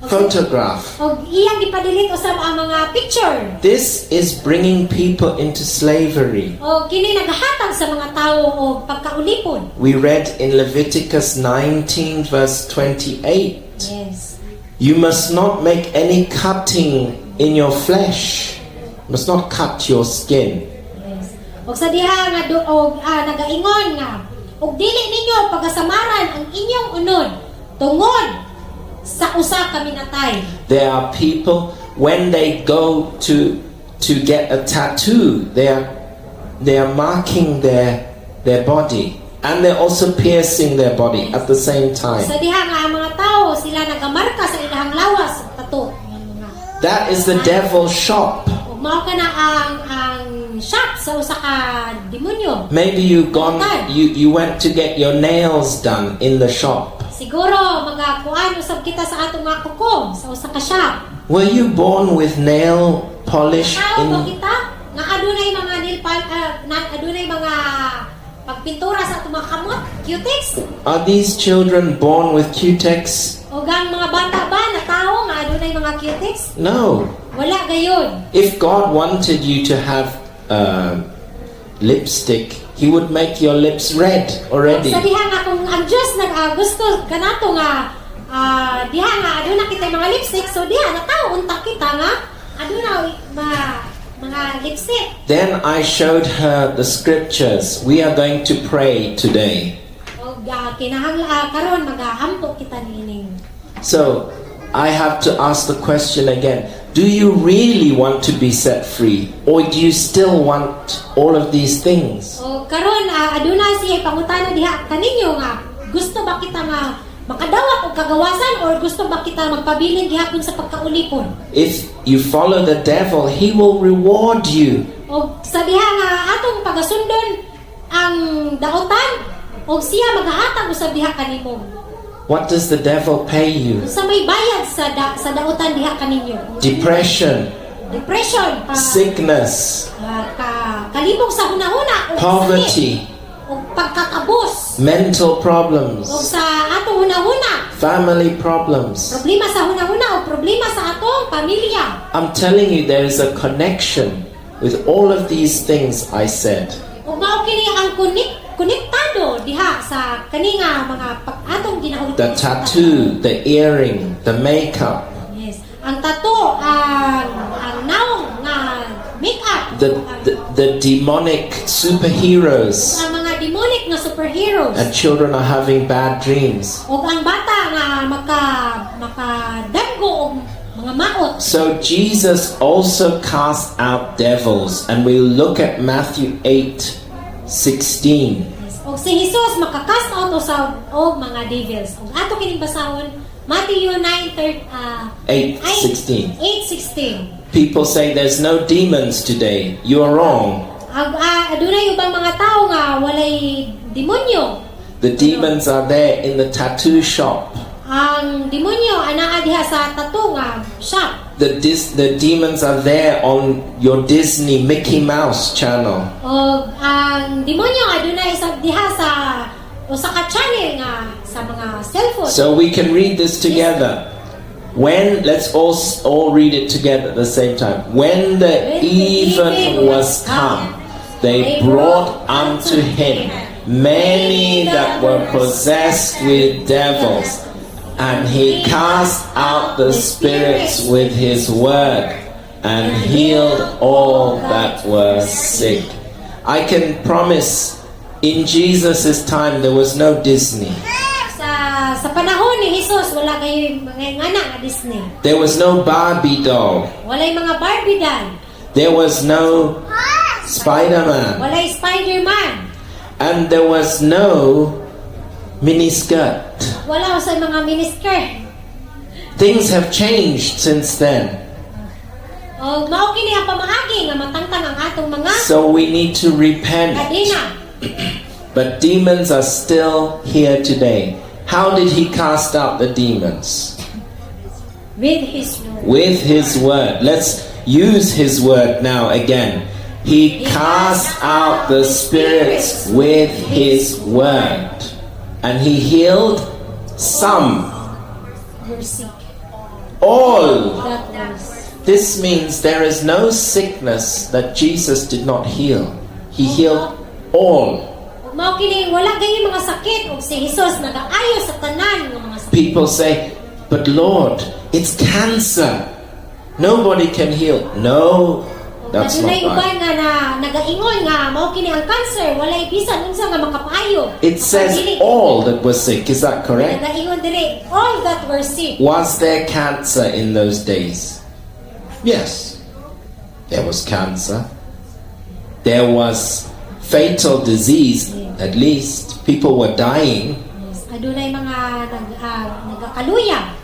Photograph. Og iyang gipa-delete usab ang mga picture. This is bringing people into slavery. Og kini nagahatag sa mga tawo og pagkaulipon. We read in Leviticus 19, verse 28. You must not make any cutting in your flesh. You must not cut your skin. Yes. Og sa diha nga do og nagaingon nga og dili ninyo pagasamaran ang inyong unod tungod sa usa ka minatay. There are people, when they go to get a tattoo, they are marking their body and they're also piercing their body at the same time. Sa diha nga ang mga tao sila nagamarka sa ilang lawas og tattoo nga mga. That is the devil's shop. Ug mao kana ang shop sa usa ka demonyo. Maybe you went to get your nails done in the shop. Siguro mga kuan usab kita sa atong mga kuko sa usa ka shop. Were you born with nail polish Tao ba in kita nga adunay mga nail na adunay mga pagpintura sa atong mga kamot, cutex? Are these children born with cutex? O ang mga bata ba na tao nga adunay mga cutex? No. Wala gayon. If God wanted you to have lipstick, He would make your lips red already. Sa diha nga kung ang Diyos nag gusto kanato nga diha nga aduna kita mga lipstick, so diha na tao unta kita nga aduna mga lipstick. Then I showed her the scriptures. We are going to pray today. Og kinahanglan karon magaampo kita niining. So I have to ask the question again: Do you really want to be set free? Or do you still want all of these things? O karon aduna siya pangutana diha kaninyo nga gusto ba kita nga makadawat og kagawasan or gusto ba kita magpabilin gihapon sa pagkaulipon? If you follow the devil, he will reward you. Og sa diha nga atong pagasundon ang daotan og siya magahatag usab diha kanimo. What does the devil pay you? Unsa may bayad sa daotan diha kaninyo? Depression, Depression, pa, sickness, ka, kalibog sa hunahuna og poverty, sakit, og pagkakabos mental og problems, sa atong hunahuna, family problems. Problema sa hunahuna o problema sa atong pamilya. I'm telling you, there is a connection with all of these things I said. Ug mao kini ang konektado diha sa kani nga mga pag atong ginahulog. The tattoo, the earring, the makeup, Yes. Ang tattoo, ang nawong nga makeup, the demonic superheroes, ang mga demonic nga superheroes. And children are having bad dreams. Ug ang bata nga makadamgo og mga maot. So Jesus also cast out devils, and we look at Matthew 8:16. Yes. Og si Jesus maka-cast out usab og mga devils. Ug ato kining basahon Matthew 9 8:16. 8:16. People say there's no demons today. You are wrong. Ag adunay ubang mga tao nga walay demonyo. The demons are there in the tattoo shop. Ang demonyo anaa diha sa tattoo nga shop. The demons are there on your Disney Mickey Mouse channel. Og ang demonyo adunay sa diha sa usa ka channel nga sa mga cellphone. So we can read this together. When let's all read it together at the same time. When the When the even even was was come, come, they brought unto him many that were possessed with devils, and he cast out the spirits with his word, and healed all that were sick. I can promise, in Jesus' time there was no Disney. Sa panahon ni Jesus wala kayo mga ngana nga Disney. There was no Barbie doll. Walay mga Barbie doll. There was no Spider-Man. Walay Spider-Man. And there was no miniskirt. Wala sa mga miniskirt. Things have changed since then. O mao kini ang pamaagi nga matangtang ang atong mga So we need to repent. kadena. But demons are still here today. How did he cast out the demons? With his word. With his word. Let's use his word now again. He cast out the spirits with his word. And he healed some Were sick. All. That was. This means there is no sickness that Jesus did not heal. He healed all. Ug mao kini wala gayuy mga sakit ug si Jesus nagaayo sa tanan nga mga sakit. People say, "But Lord, it's cancer. Nobody can heal." No, Ug that's not adunay uban right. nga na nagaingon nga mao kini ang cancer, walay bisan unsa nga makapaayo. It says Dili. all that were sick. Is that correct? Nagaingon diri all that were sick. Was there cancer in those days? Yes. There was cancer. There was fatal disease, at least. People were dying. Yes, adunay mga nagakaluya.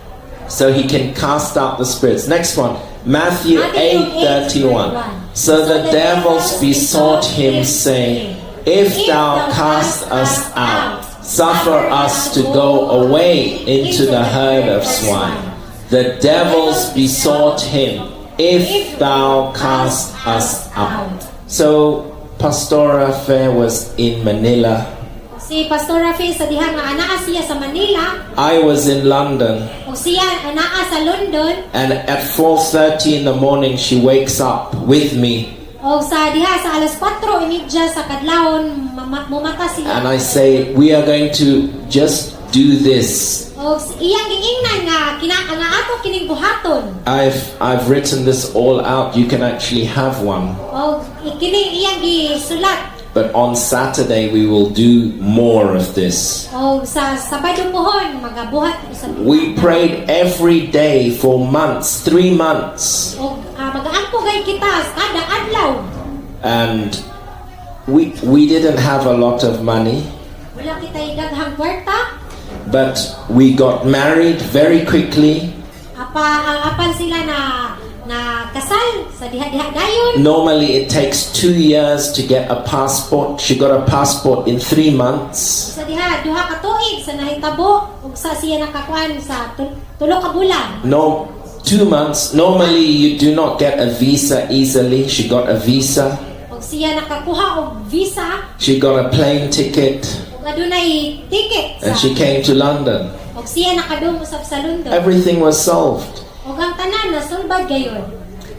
So he can cast out the spirits. Next one, Matthew 8:31. So the devils besought him, saying, "If thou cast us out, suffer us to go away into the herd of swine." The devils besought him, "If thou cast us out." So Pastora Fair was in Manila. Si Pastor Rafi sa diha nga anaa siya sa Manila I was in London. Ug siya anaa sa London. And at 4:30 in the morning, she wakes up with me. O sa diha sa alas 4:30 sa kadlawon mumata siya. And I say, "We are going to just do this." O iyang giingnan nga kina nga ato kining buhaton. I've written this all out. You can actually have one. O kini iyang gisulat. But on Saturday, we will do more of this. O sa Sabado pohon magabuhat usab. We prayed every day for months, 3 months. O magaampo gay kita kada adlaw. And we didn't have a lot of money, Wala kita daghang kwarta. But we got married very quickly. Apa ang apan sila na na kasal sa diha-diha dayon. Normally, it takes 2 years to get a passport. She got a passport in 3 months. Sa diha duha ka tuig sa nahitabo ug sa siya nakakuan sa 3 ka bulan. No, 2 months. Normally, you do not get a visa easily. She got a visa. Ug siya nakakuha og visa. She got a plane ticket ug adunay ticket sa and she came to London. Ug siya nakadung usab sa London. Everything was solved. Ug ang tanan nasulbad gayon.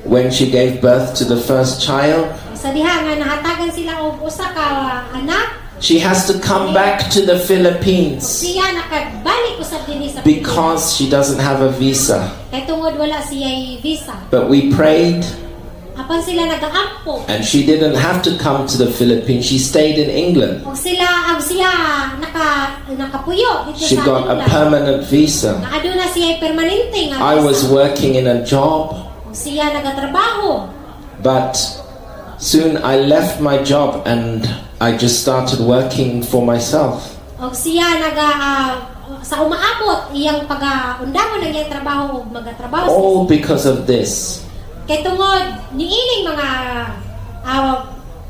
When she gave birth to the first child, Ug sa diha nga nahatagan sila og usa ka anak, she has to come back to the ug Philippines siya nakabalik usab dinhi sa because she doesn't have a visa. Kay tungod wala siya visa. But we prayed Apan sila nagaampo. And she didn't have to come to the Philippines. She stayed in England. Ug sila ang siya nakapuyo dito She sa got a England. Permanent visa. Nga aduna siya permanente nga I visa. Was working in a job, Ug siya nagatrabaho. But soon I left my job and I just started working for myself. Og siya naga sa umaabot iyang pag-undangon ang iyang trabaho ug magatrabaho siya. All because of this. Kay tungod niining mga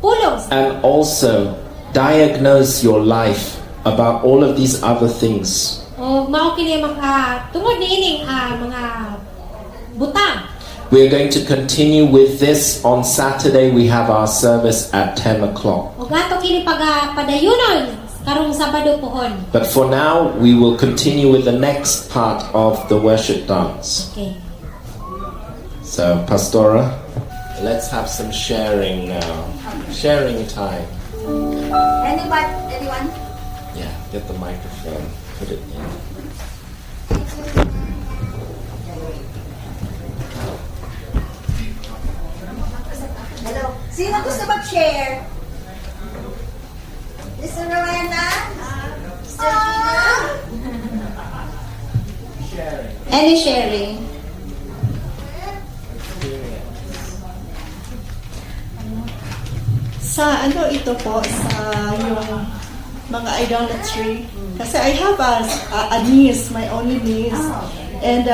pulong. And also, diagnose your life about all of these other things. O mao kini mga tungod niining mga butang. We are going to continue with this on Saturday. We have our service at 10 o'clock. Ug ato kini pag padayunon karong Sabado pohon. But for now, we will continue with the next part of the worship dance. Okay. So, Pastora, let's have some sharing now. Sharing time. Anybody? Anyone? Yeah, get the microphone, put it in. Hello. Sino gusto mag-share? Mr. Rowena? Sister Gina? Sharing. Any sharing? Experience. Sa ano ito po, sa yung mga idolatry. Kasi I have a niece, my only niece. And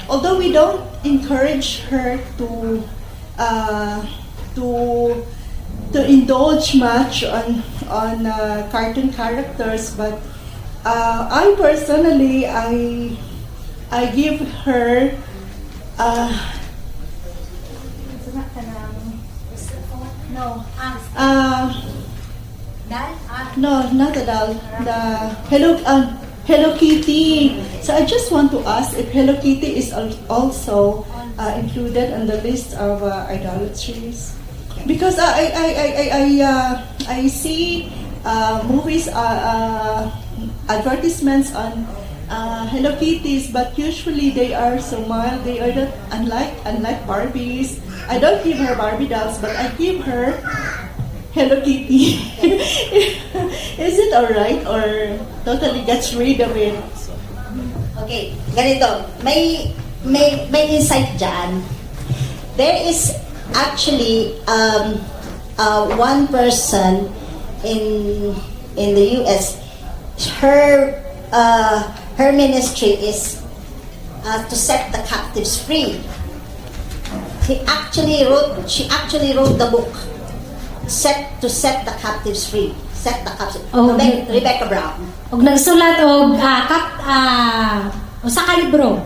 although we don't encourage her to indulge much on cartoon characters, but I personally I give her no. Ah, Uh, Dal? Ah, No, not the doll. The Hello, Hello Kitty. So I just want to ask if Hello Kitty is also included on the list of idolatries. Because I see movies, advertisements on Hello Kitties, but usually they are so mild. They are not unlike Barbies. I don't give her Barbie dolls, but I give her Hello Kitty. Is it alright or totally gets rid of it? Okay, ganito. May insight dyan. There is actually one person in the US. Her ministry is to set the captives free. He actually wrote. She actually wrote the book, "Set to Set the Captives Free." Set the captives. Oh, Rebecca Brown. Og nagsulat og kap usa ka libro.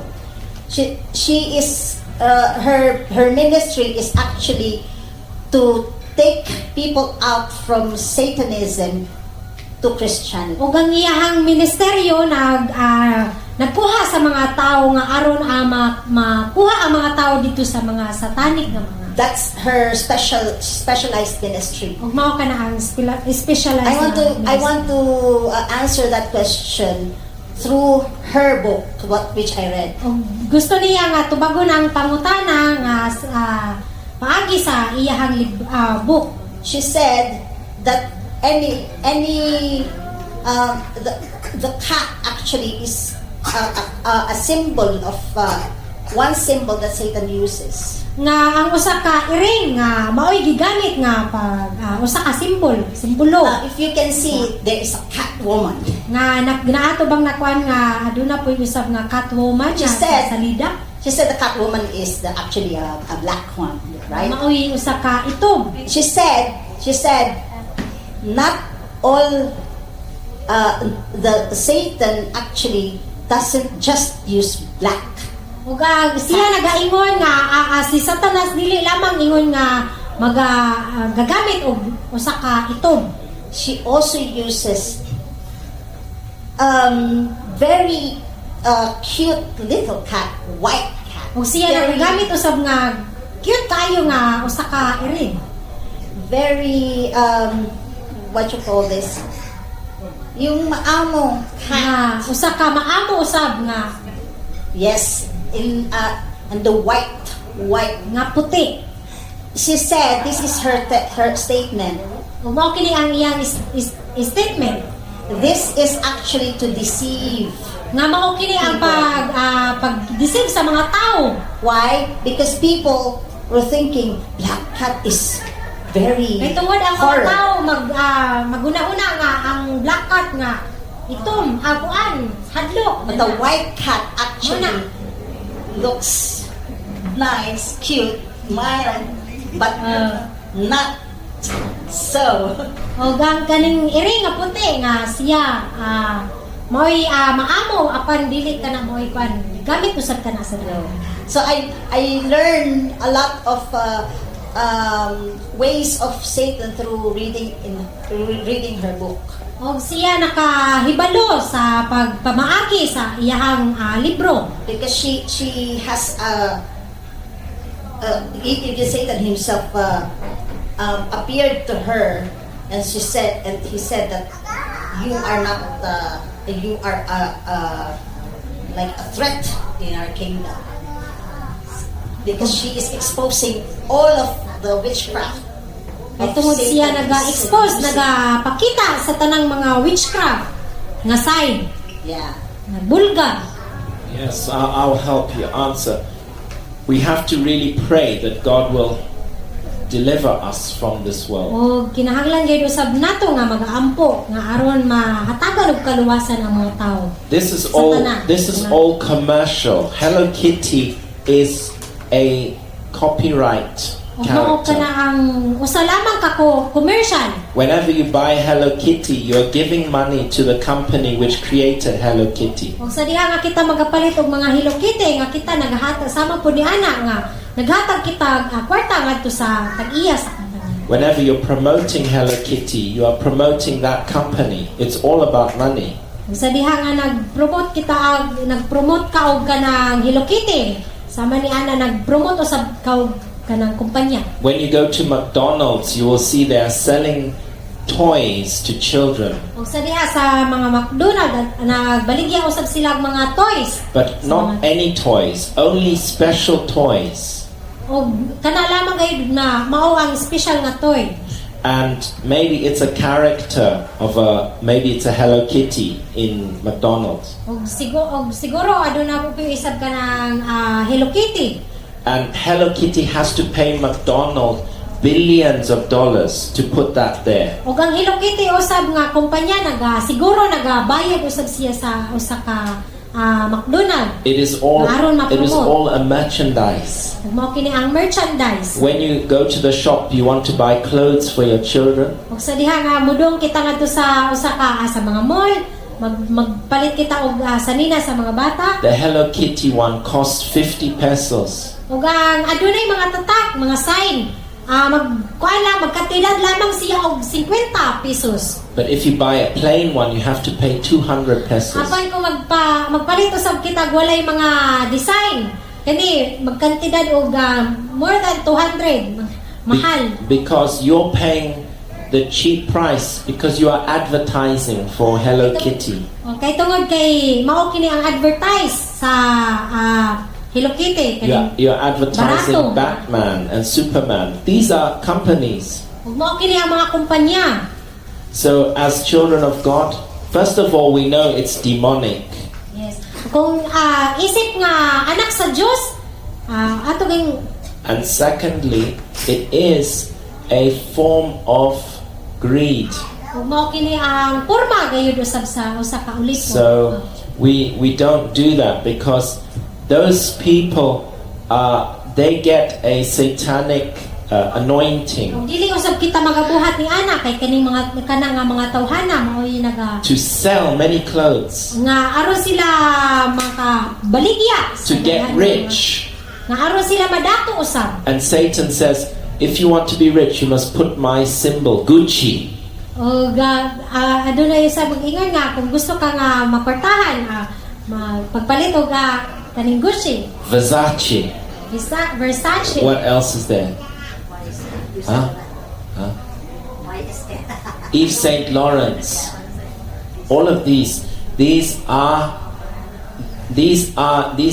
She is her ministry is actually to take people out from Satanism to Christianity. Ug ang iyahang ministeryo nagkuha sa mga tao nga aron makuha ang mga tao dito sa mga satanic nga mga That's her specialized ministry. Ug mao kana ang specialized I want to nga I want to answer that question through her book, what which I read. Ug gusto niya nga tubagon ang pangutana nga paagi sa iyahang book. She said that any the cat actually is a symbol of one symbol that Satan uses. Nga ang usa ka iring nga maoy gigamit nga pag usa ka simbolo. If you can see, there is a cat woman. Nga naato bang nakuan nga aduna po'y usab nga catwoman She nga said- sa salida. She said the cat woman is actually a black one, right? Maoy usa ka itom. She said, not all the Satan actually doesn't just use black. Ug siya nagaingon nga si Satanas dili lamang ingon nga maga gagamit og usa ka itom. She also uses very cute little cat, white cat. Ug siya nagagamit usab nga cute kaayo nga usa ka iring. Very what you call this? Yung maamo Nga cat. usa ka maamo usab nga Yes, in and the white, white. Nga puti. She said this is her statement. Ug mao kini ang iyang statement. This is actually to deceive. Nga mao kini ang pag-deceive sa mga tao. Why? Because people were thinking black cat is very Kay tungod ang mga horror. tao maguna-una nga ang black cat nga itom, kuan, hadlok. But the white cat actually Muna. Looks nice, cute, mild, but not so. O ang kaning iring nga puti nga siya maoy maamo apan dili ka na maoy kuan gamit usab ka na sa dalawa. So I learned a lot of ways of Satan through reading her book. Og siya nakahibalo sa pagpamaagi sa iyahang libro. Because she has a even Satan himself appeared to her and she said and he said that you are not you are like a threat in our kingdom because she is exposing all of the witchcraft Kay of tungod siya Satan. Naga-expose, nagapakita sa tanang mga witchcraft nga side, nga bulga. Yes, I'll help you answer. We have to really pray that God will deliver us from this world. O kinahanglan gyud usab nato nga magaampo nga aron mahatagan og kaluwasan ang mga tao. This is all Satana. This is all commercial. Hello Kitty is a copyright Ug mao kana character. Ang usa lamang ka ko commercial. Whenever you buy Hello Kitty, you're giving money to the company which created Hello Kitty. Ug sa diha nga kita magapalit og mga Hello Kitty nga kita nagahatag sama po ni ana nga naghatag kita kwarta ngadto sa tag-iya sa kumpanya. Whenever you're promoting Hello Kitty, you are promoting that company. It's all about money. Ug sa diha nga nag-promote kita og nag-promote ka og kanang Hello Kitty. Sama ni ana nag-promote usab ka og kanang kumpanya. When you go to McDonald's, you will see they are selling toys to children, Ug sa diha sa mga McDonald nagbaligya usab sila og mga toys. But not any toys, only special toys. Og kana lamang gayud na mao ang special nga toy. And maybe it's a character of a, maybe it's a Hello Kitty in McDonald's. Og siguro aduna po isab kanang Hello Kitty. And Hello Kitty has to pay McDonald's billions of dollars to put that there. Ug ang Hello Kitty usab nga kumpanya naga siguro nagabayad usab siya sa usa ka McDonald. It Aron is ma-promote. All a merchandise. Ug mao kini ang merchandise. When you go to the shop, you want to buy clothes for your children. Ug sa diha nga mudong kita ngadto sa usa ka sa mga mall, magpalit kita og sanina sa mga bata. The Hello Kitty one costs 50 pesos. Ug ang adunay mga tatak, mga sign, mag kuan lang magkantidad lamang siya og 50 pesos. But if you buy a plain one, you have to pay 200 pesos. Apan kung magpalit usab kita og walay mga design, kani magkantidad og more than 200, mahal. Because you're paying the cheap price because you are advertising for Hello Kitty. Okay, tungod kay mao kini ang advertise sa Hello Kitty. You're advertising Barato. Batman and Superman. These are companies. Ug mao kini ang mga kumpanya. So, as children of God, first of all, we know it's demonic. Yes. Kung isip nga anak sa Dios, ato ging And secondly, it is a form of greed. Ug mao kini ang porma gayud usab sa usa ka ulipon. So we don't do that because those people, they get a satanic anointing Ug dili usab kita magabuhat ni ana kay kaning mga kana nga mga tawhana mao'y naga to sell many clothes, nga aron sila makabaligya to get rich. Nga aron sila madato usab. And Satan says, "If you want to be rich, you must put my symbol, Gucci." Og adunay sa mag-ingon nga kung gusto ka nga makwartahan, magpalit og kaning Gucci, Versace. Versace. What else is there? Huh? Huh? Yves Saint Laurent. All of these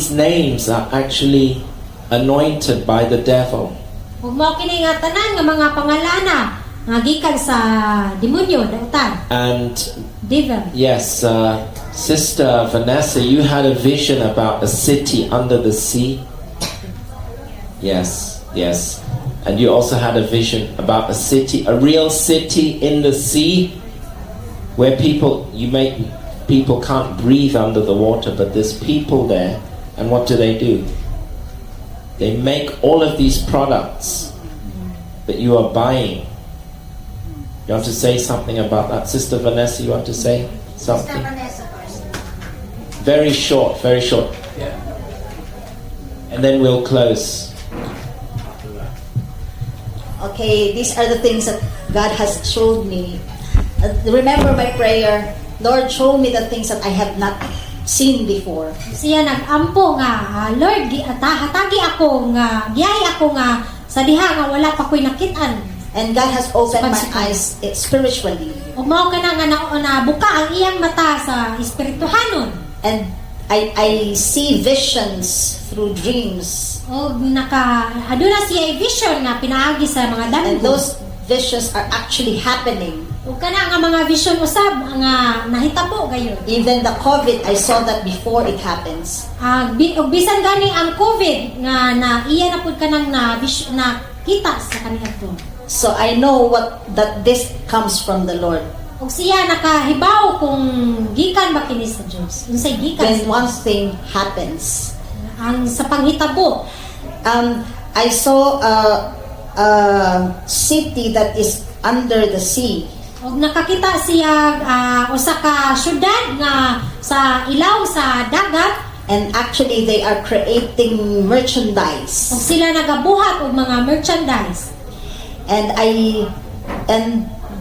names are actually anointed by the devil. Ug mao kini nga tanan nga mga pangalana nga gikan sa demonyo, dautan, And devil. Yes, Sister Vanessa, you had a vision about a city under the sea. Yes. And you also had a vision about a city, a real city in the sea, where people, you make people can't breathe under the water, but there's people there, and what do they do? They make all of these products that you are buying. You want to say something about that? Sister Vanessa, you want to say Sister something? Vanessa first. Very short, very short. Yeah. And then we'll close. Okay, these are the things that God has showed me. Remember my prayer, "Lord, show me the things that I have not seen before." Siya nag-ampo nga, "Lord, hatagi ako nga giyay ako nga sa diha nga wala pa ko'y nakit-an." And God has opened my Pagsikan. Eyes spiritually. Ug mao kana nga nabuka ang iyang mata sa espirituhanon. And I see visions through dreams. Og naka aduna siya vision nga pinaagi sa mga And damgo. Those visions are actually happening. Ug kana nga mga vision usab nga nahitabo gayud. Even the COVID, I saw that before it happens. Ug bisan gani ang COVID nga na iya na pud kanang na vision, na kita sa kaniadto. So I know what that this comes from the Lord. Ug siya nakahibaw kung gikan ba kini sa Dios. Unsay gikan When sa one Dios. Thing happens. Ang sa panghitabo. I saw a city that is under the sea. Ug nakakita siya usa ka syudad nga sa ilaw sa dagat. And actually, they are creating merchandise. Ug sila nagabuhat og mga merchandise. And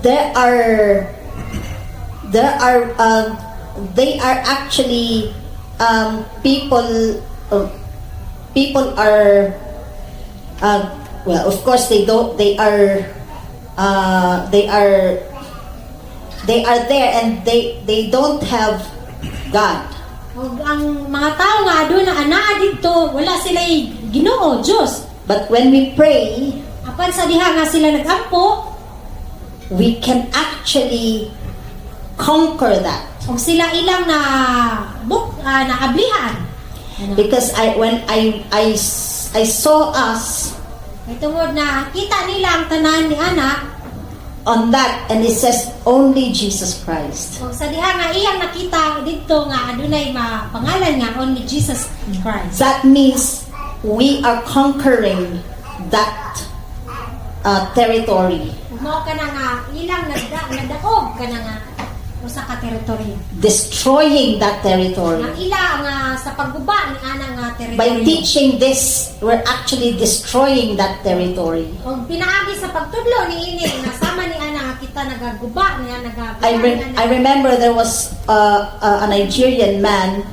there are they are actually people. People are well, of course, they don't. They are. They are. They are there, and they don't have God. Ug ang mga tao nga aduna anaa didto, wala sila Ginoo Dios. But when we pray, Apan sa diha nga sila nagampo, we can actually conquer that. Ug sila ilang na buk na ablihan. Ano? Because I when I saw us Kay tungod na kita nila ang tanan ni ana, on that, and it says only Jesus Christ. Ug sa diha nga iyang nakita didto nga adunay mapangalan nga only Jesus Christ. That means we are conquering that territory, Ug mao kana nga ilang nagdaog kana nga usa ka teritoryo. Destroying that territory. Nga ila nga sa pagguba ni ana nga teritoryo. By teaching this, we're actually destroying that territory. Ug pinaagi sa pagtudlo ni ini nga sama ni ana nga kita nagaguba niya nagaguba ni ana. I remember there was a Nigerian man.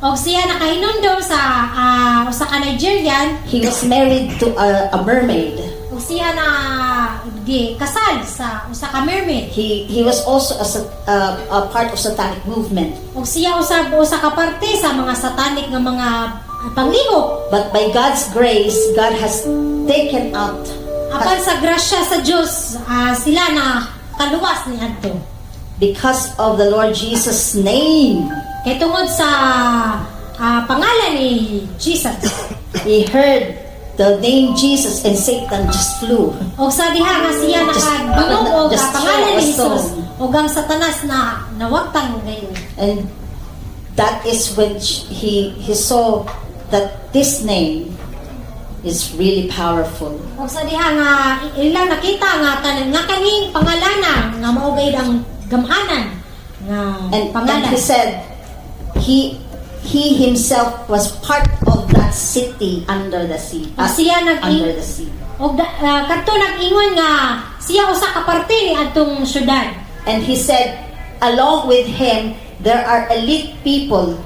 Og siya nakahinumdom sa usa ka Nigerian. He was married to a mermaid. Ug siya na gi kasal sa usa ka mermaid. He was also a part of satanic movement. Ug siya usab usa ka parte sa mga satanic nga mga panglihok. But by God's grace, God has taken out Apan sa grasya sa Dios, sila na kaluwas ni adto. Because of the Lord Jesus' name. Kay tungod sa pangalan ni Jesus. He heard the name Jesus and Satan just flew. Og sa diha nga siya nakadungog og Just pangalan ni throw a Jesus stone. ug ang Satanas na nawagtang gayon. And that is when he saw that this name is really powerful. Og sa diha nga ilang nakita nga kaning nga kaning pangalana nga mao gayud ang gamhanan nga And pangalan. he said he himself was part of that city under the sea. Og siya nag Under the sea. Og kadto nag-ingon nga siya usa ka parte ni adtong syudad. And he said, along with him, there are elite people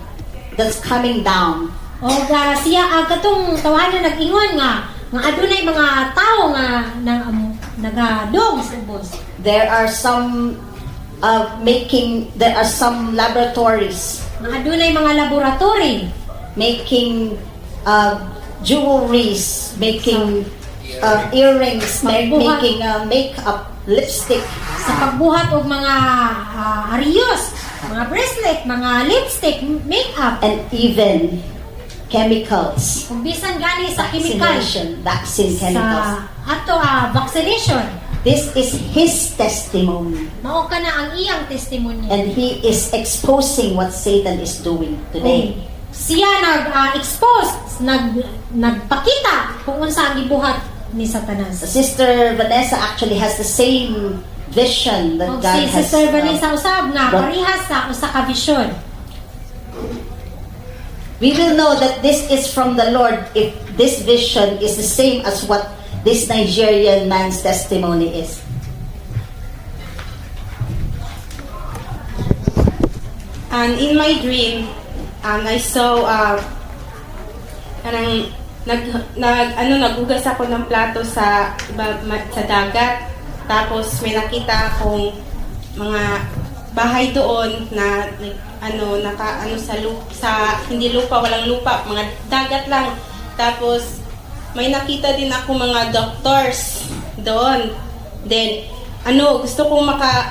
that's coming down. Og siya katong tawanan nag-ingon nga nga adunay mga tawo nga nagadong sa ubos. There are some making, there are some laboratories Nga adunay mga laboratory making jewelries, making earrings, Pagbuhat. Making makeup, lipstick. Sa pagbuhat og mga ariyos, mga bracelet, mga lipstick, makeup, And even chemicals. Ug bisan gani sa chemical Vaccination, vaccine chemicals. Sa ato vaccination. This is his testimony. Mao kana ang iyang testimonya. And he is exposing what Satan is doing today. Ug siya nag-expose, nagpakita kung unsa ang gibuhat ni Satanas. Sister Vanessa actually has the same vision that Og God si has. Sister Vanessa usab nga parehas sa usa ka vision. We will know that this is from the Lord if this vision is the same as what this Nigerian man's testimony is. And in my dream, I saw kanang nag nag ano naghugas ako ng plato sa dagat. Tapos may nakita akong mga bahay doon na ano naka ano sa lupa, sa hindi lupa, walang lupa, mga dagat lang. Tapos may nakita din ako mga doctors doon. Then ano, gusto kong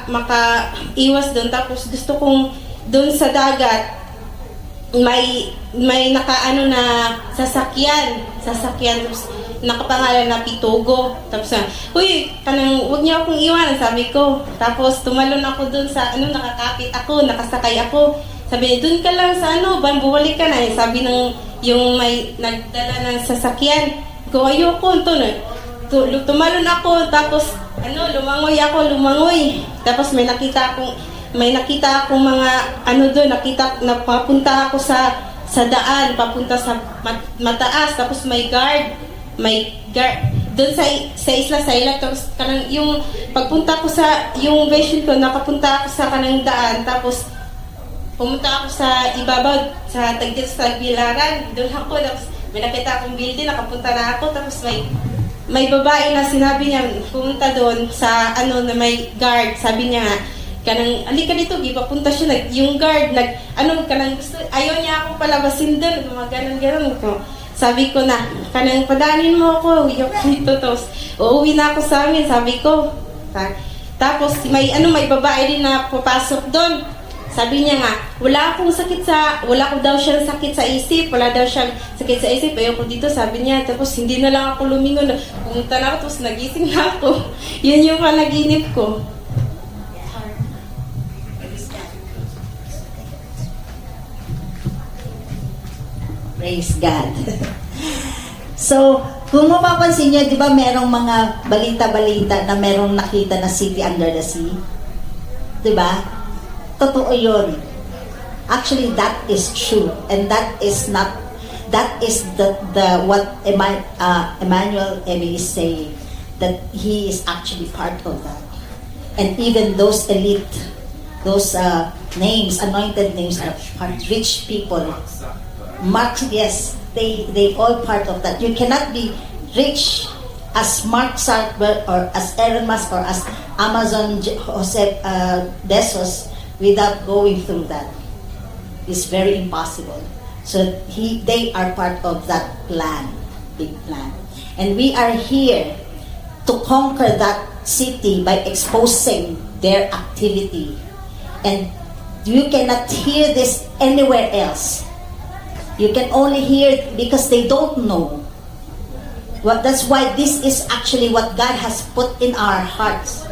maka iwas doon, tapos gusto kong doon sa dagat may nakaano na sasakyan, sasakyan, tapos nakapangalan na Pitugo. Tapos na, "Uy, kanang wag niyo akong iwan," sabi ko. Tapos tumalon ako doon sa ano, nakakapit ako, nakasakay ako. Sabi niya, "Doon ka lang sa ano, ban bumalik ka na." Eh, sabi ng yung may nagdala ng sasakyan. Ko ayoko to no. Tumalon ako, tapos ano, lumangoy ako, lumangoy. Tapos may nakita akong mga ano doon, nakita na papunta ako sa daan, papunta sa mataas, tapos may guard, may guard. Doon sa Isla Saylak, tapos kanang yung pagpunta ko sa yung vision ko, nakapunta ako sa kanang daan, tapos pumunta ako sa ibabaw, sa tagdito sa Bilaran. Doon ako, tapos may nakita akong building, nakapunta na ako, tapos may babae na sinabi niya, pumunta doon sa ano na may guard, sabi niya nga, kanang, "Alika dito," gipapunta siya, yung guard, ano, kanang gusto, ayaw niya akong palabasin doon, mga ganon ganon ko. Sabi ko na, kanang "Padaanin mo ako, yok dito," tapos, "Uuwi na ako sa amin," sabi ko. Tapos, may, ano, may babae din na papasok doon. Sabi niya nga, wala ko daw siyang sakit sa isip, wala daw siyang sakit sa isip, "Ayoko dito," sabi niya. Tapos hindi na lang ako lumingon, pumunta na ako, tapos nagising na ako. Yun yung panaginip ko. Praise God. Praise God. So, kung mapapansin niyo, di ba merong mga balita-balita na merong nakita na city under the sea? Di ba? Totoo yun. Actually, that is true. And that is not, that is the what Emmanuel Emmy is saying, that he is actually part of that. And even those elite, those names, anointed names are part, rich people. Mark, yes, they all part of that. You cannot be rich as Mark Zuckerberg or as Elon Musk or as Amazon Jose Bezos without going through that. It's very impossible. So they are part of that plan, big plan. And we are here to conquer that city by exposing their activity. And you cannot hear this anywhere else. You can only hear it because they don't know. Well, that's why this is actually what God has put in our hearts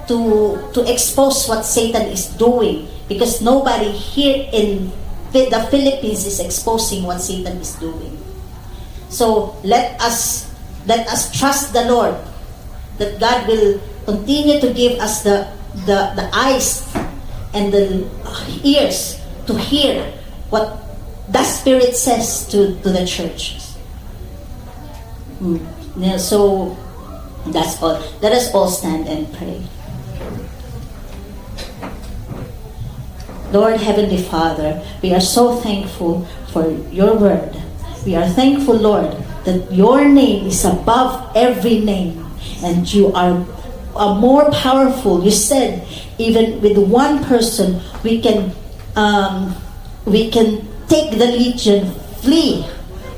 to expose what Satan is doing, because nobody here in the Philippines is exposing what Satan is doing. So let us trust the Lord that God will continue to give us the eyes and the ears to hear what the Spirit says to the churches. Yeah, so that's all. Let us all stand and pray. Lord, Heavenly Father, we are so thankful for your word. We are thankful, Lord, that your name is above every name and you are more powerful. You said even with one person we can take the legion, flee.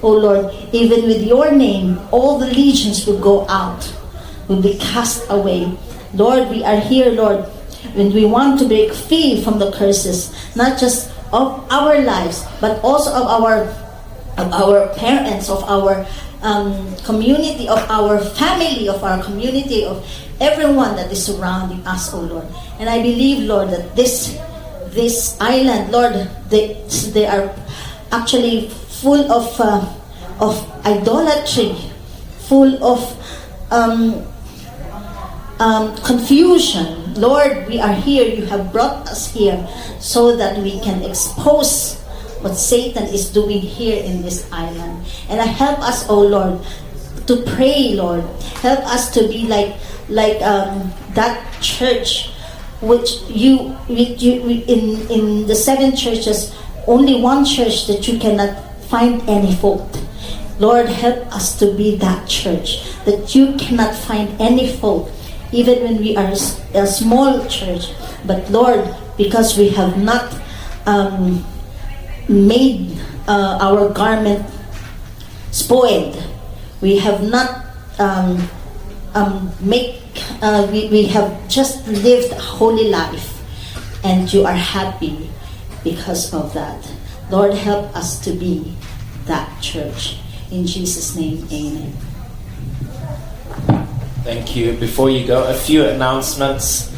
Oh Lord, even with your name, all the legions will go out, will be cast away. Lord, we are here, Lord, when we want to break free from the curses, not just of our lives, but also of our parents, of our community, of our family, of our community, of everyone that is surrounding us, oh Lord. And I believe, Lord, that this island, Lord, they are actually full of idolatry, full of confusion. Lord, we are here. You have brought us here so that we can expose what Satan is doing here in this island. And help us, oh Lord, to pray, Lord. Help us to be like that church which you in the seven churches, only one church that you cannot find any fault. Lord, help us to be that church that you cannot find any fault, even when we are a small church. But Lord, because we have not made our garment spoiled, we have not make we have just lived a holy life, and you are happy because of that. Lord, help us to be that church. In Jesus' name, amen. Thank you. Before you go, a few announcements.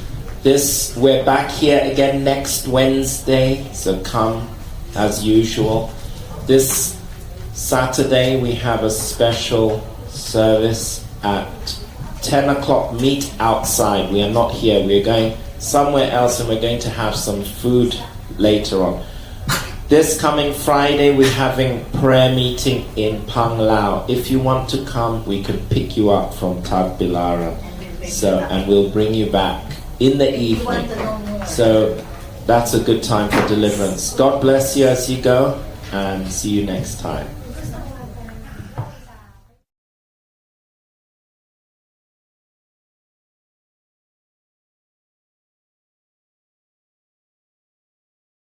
We're back here again next Wednesday, so come as usual. This Saturday we have a special service at 10 o'clock. Meet outside. We are not here. We are going somewhere else and we're going to have some food later on. This coming Friday, we're having prayer meeting in Panglao. If you want to come, we can pick you up from Tagbilaran. So, and we'll bring you back in the evening. So, that's a good time for deliverance. God bless you as you go, and see you next time.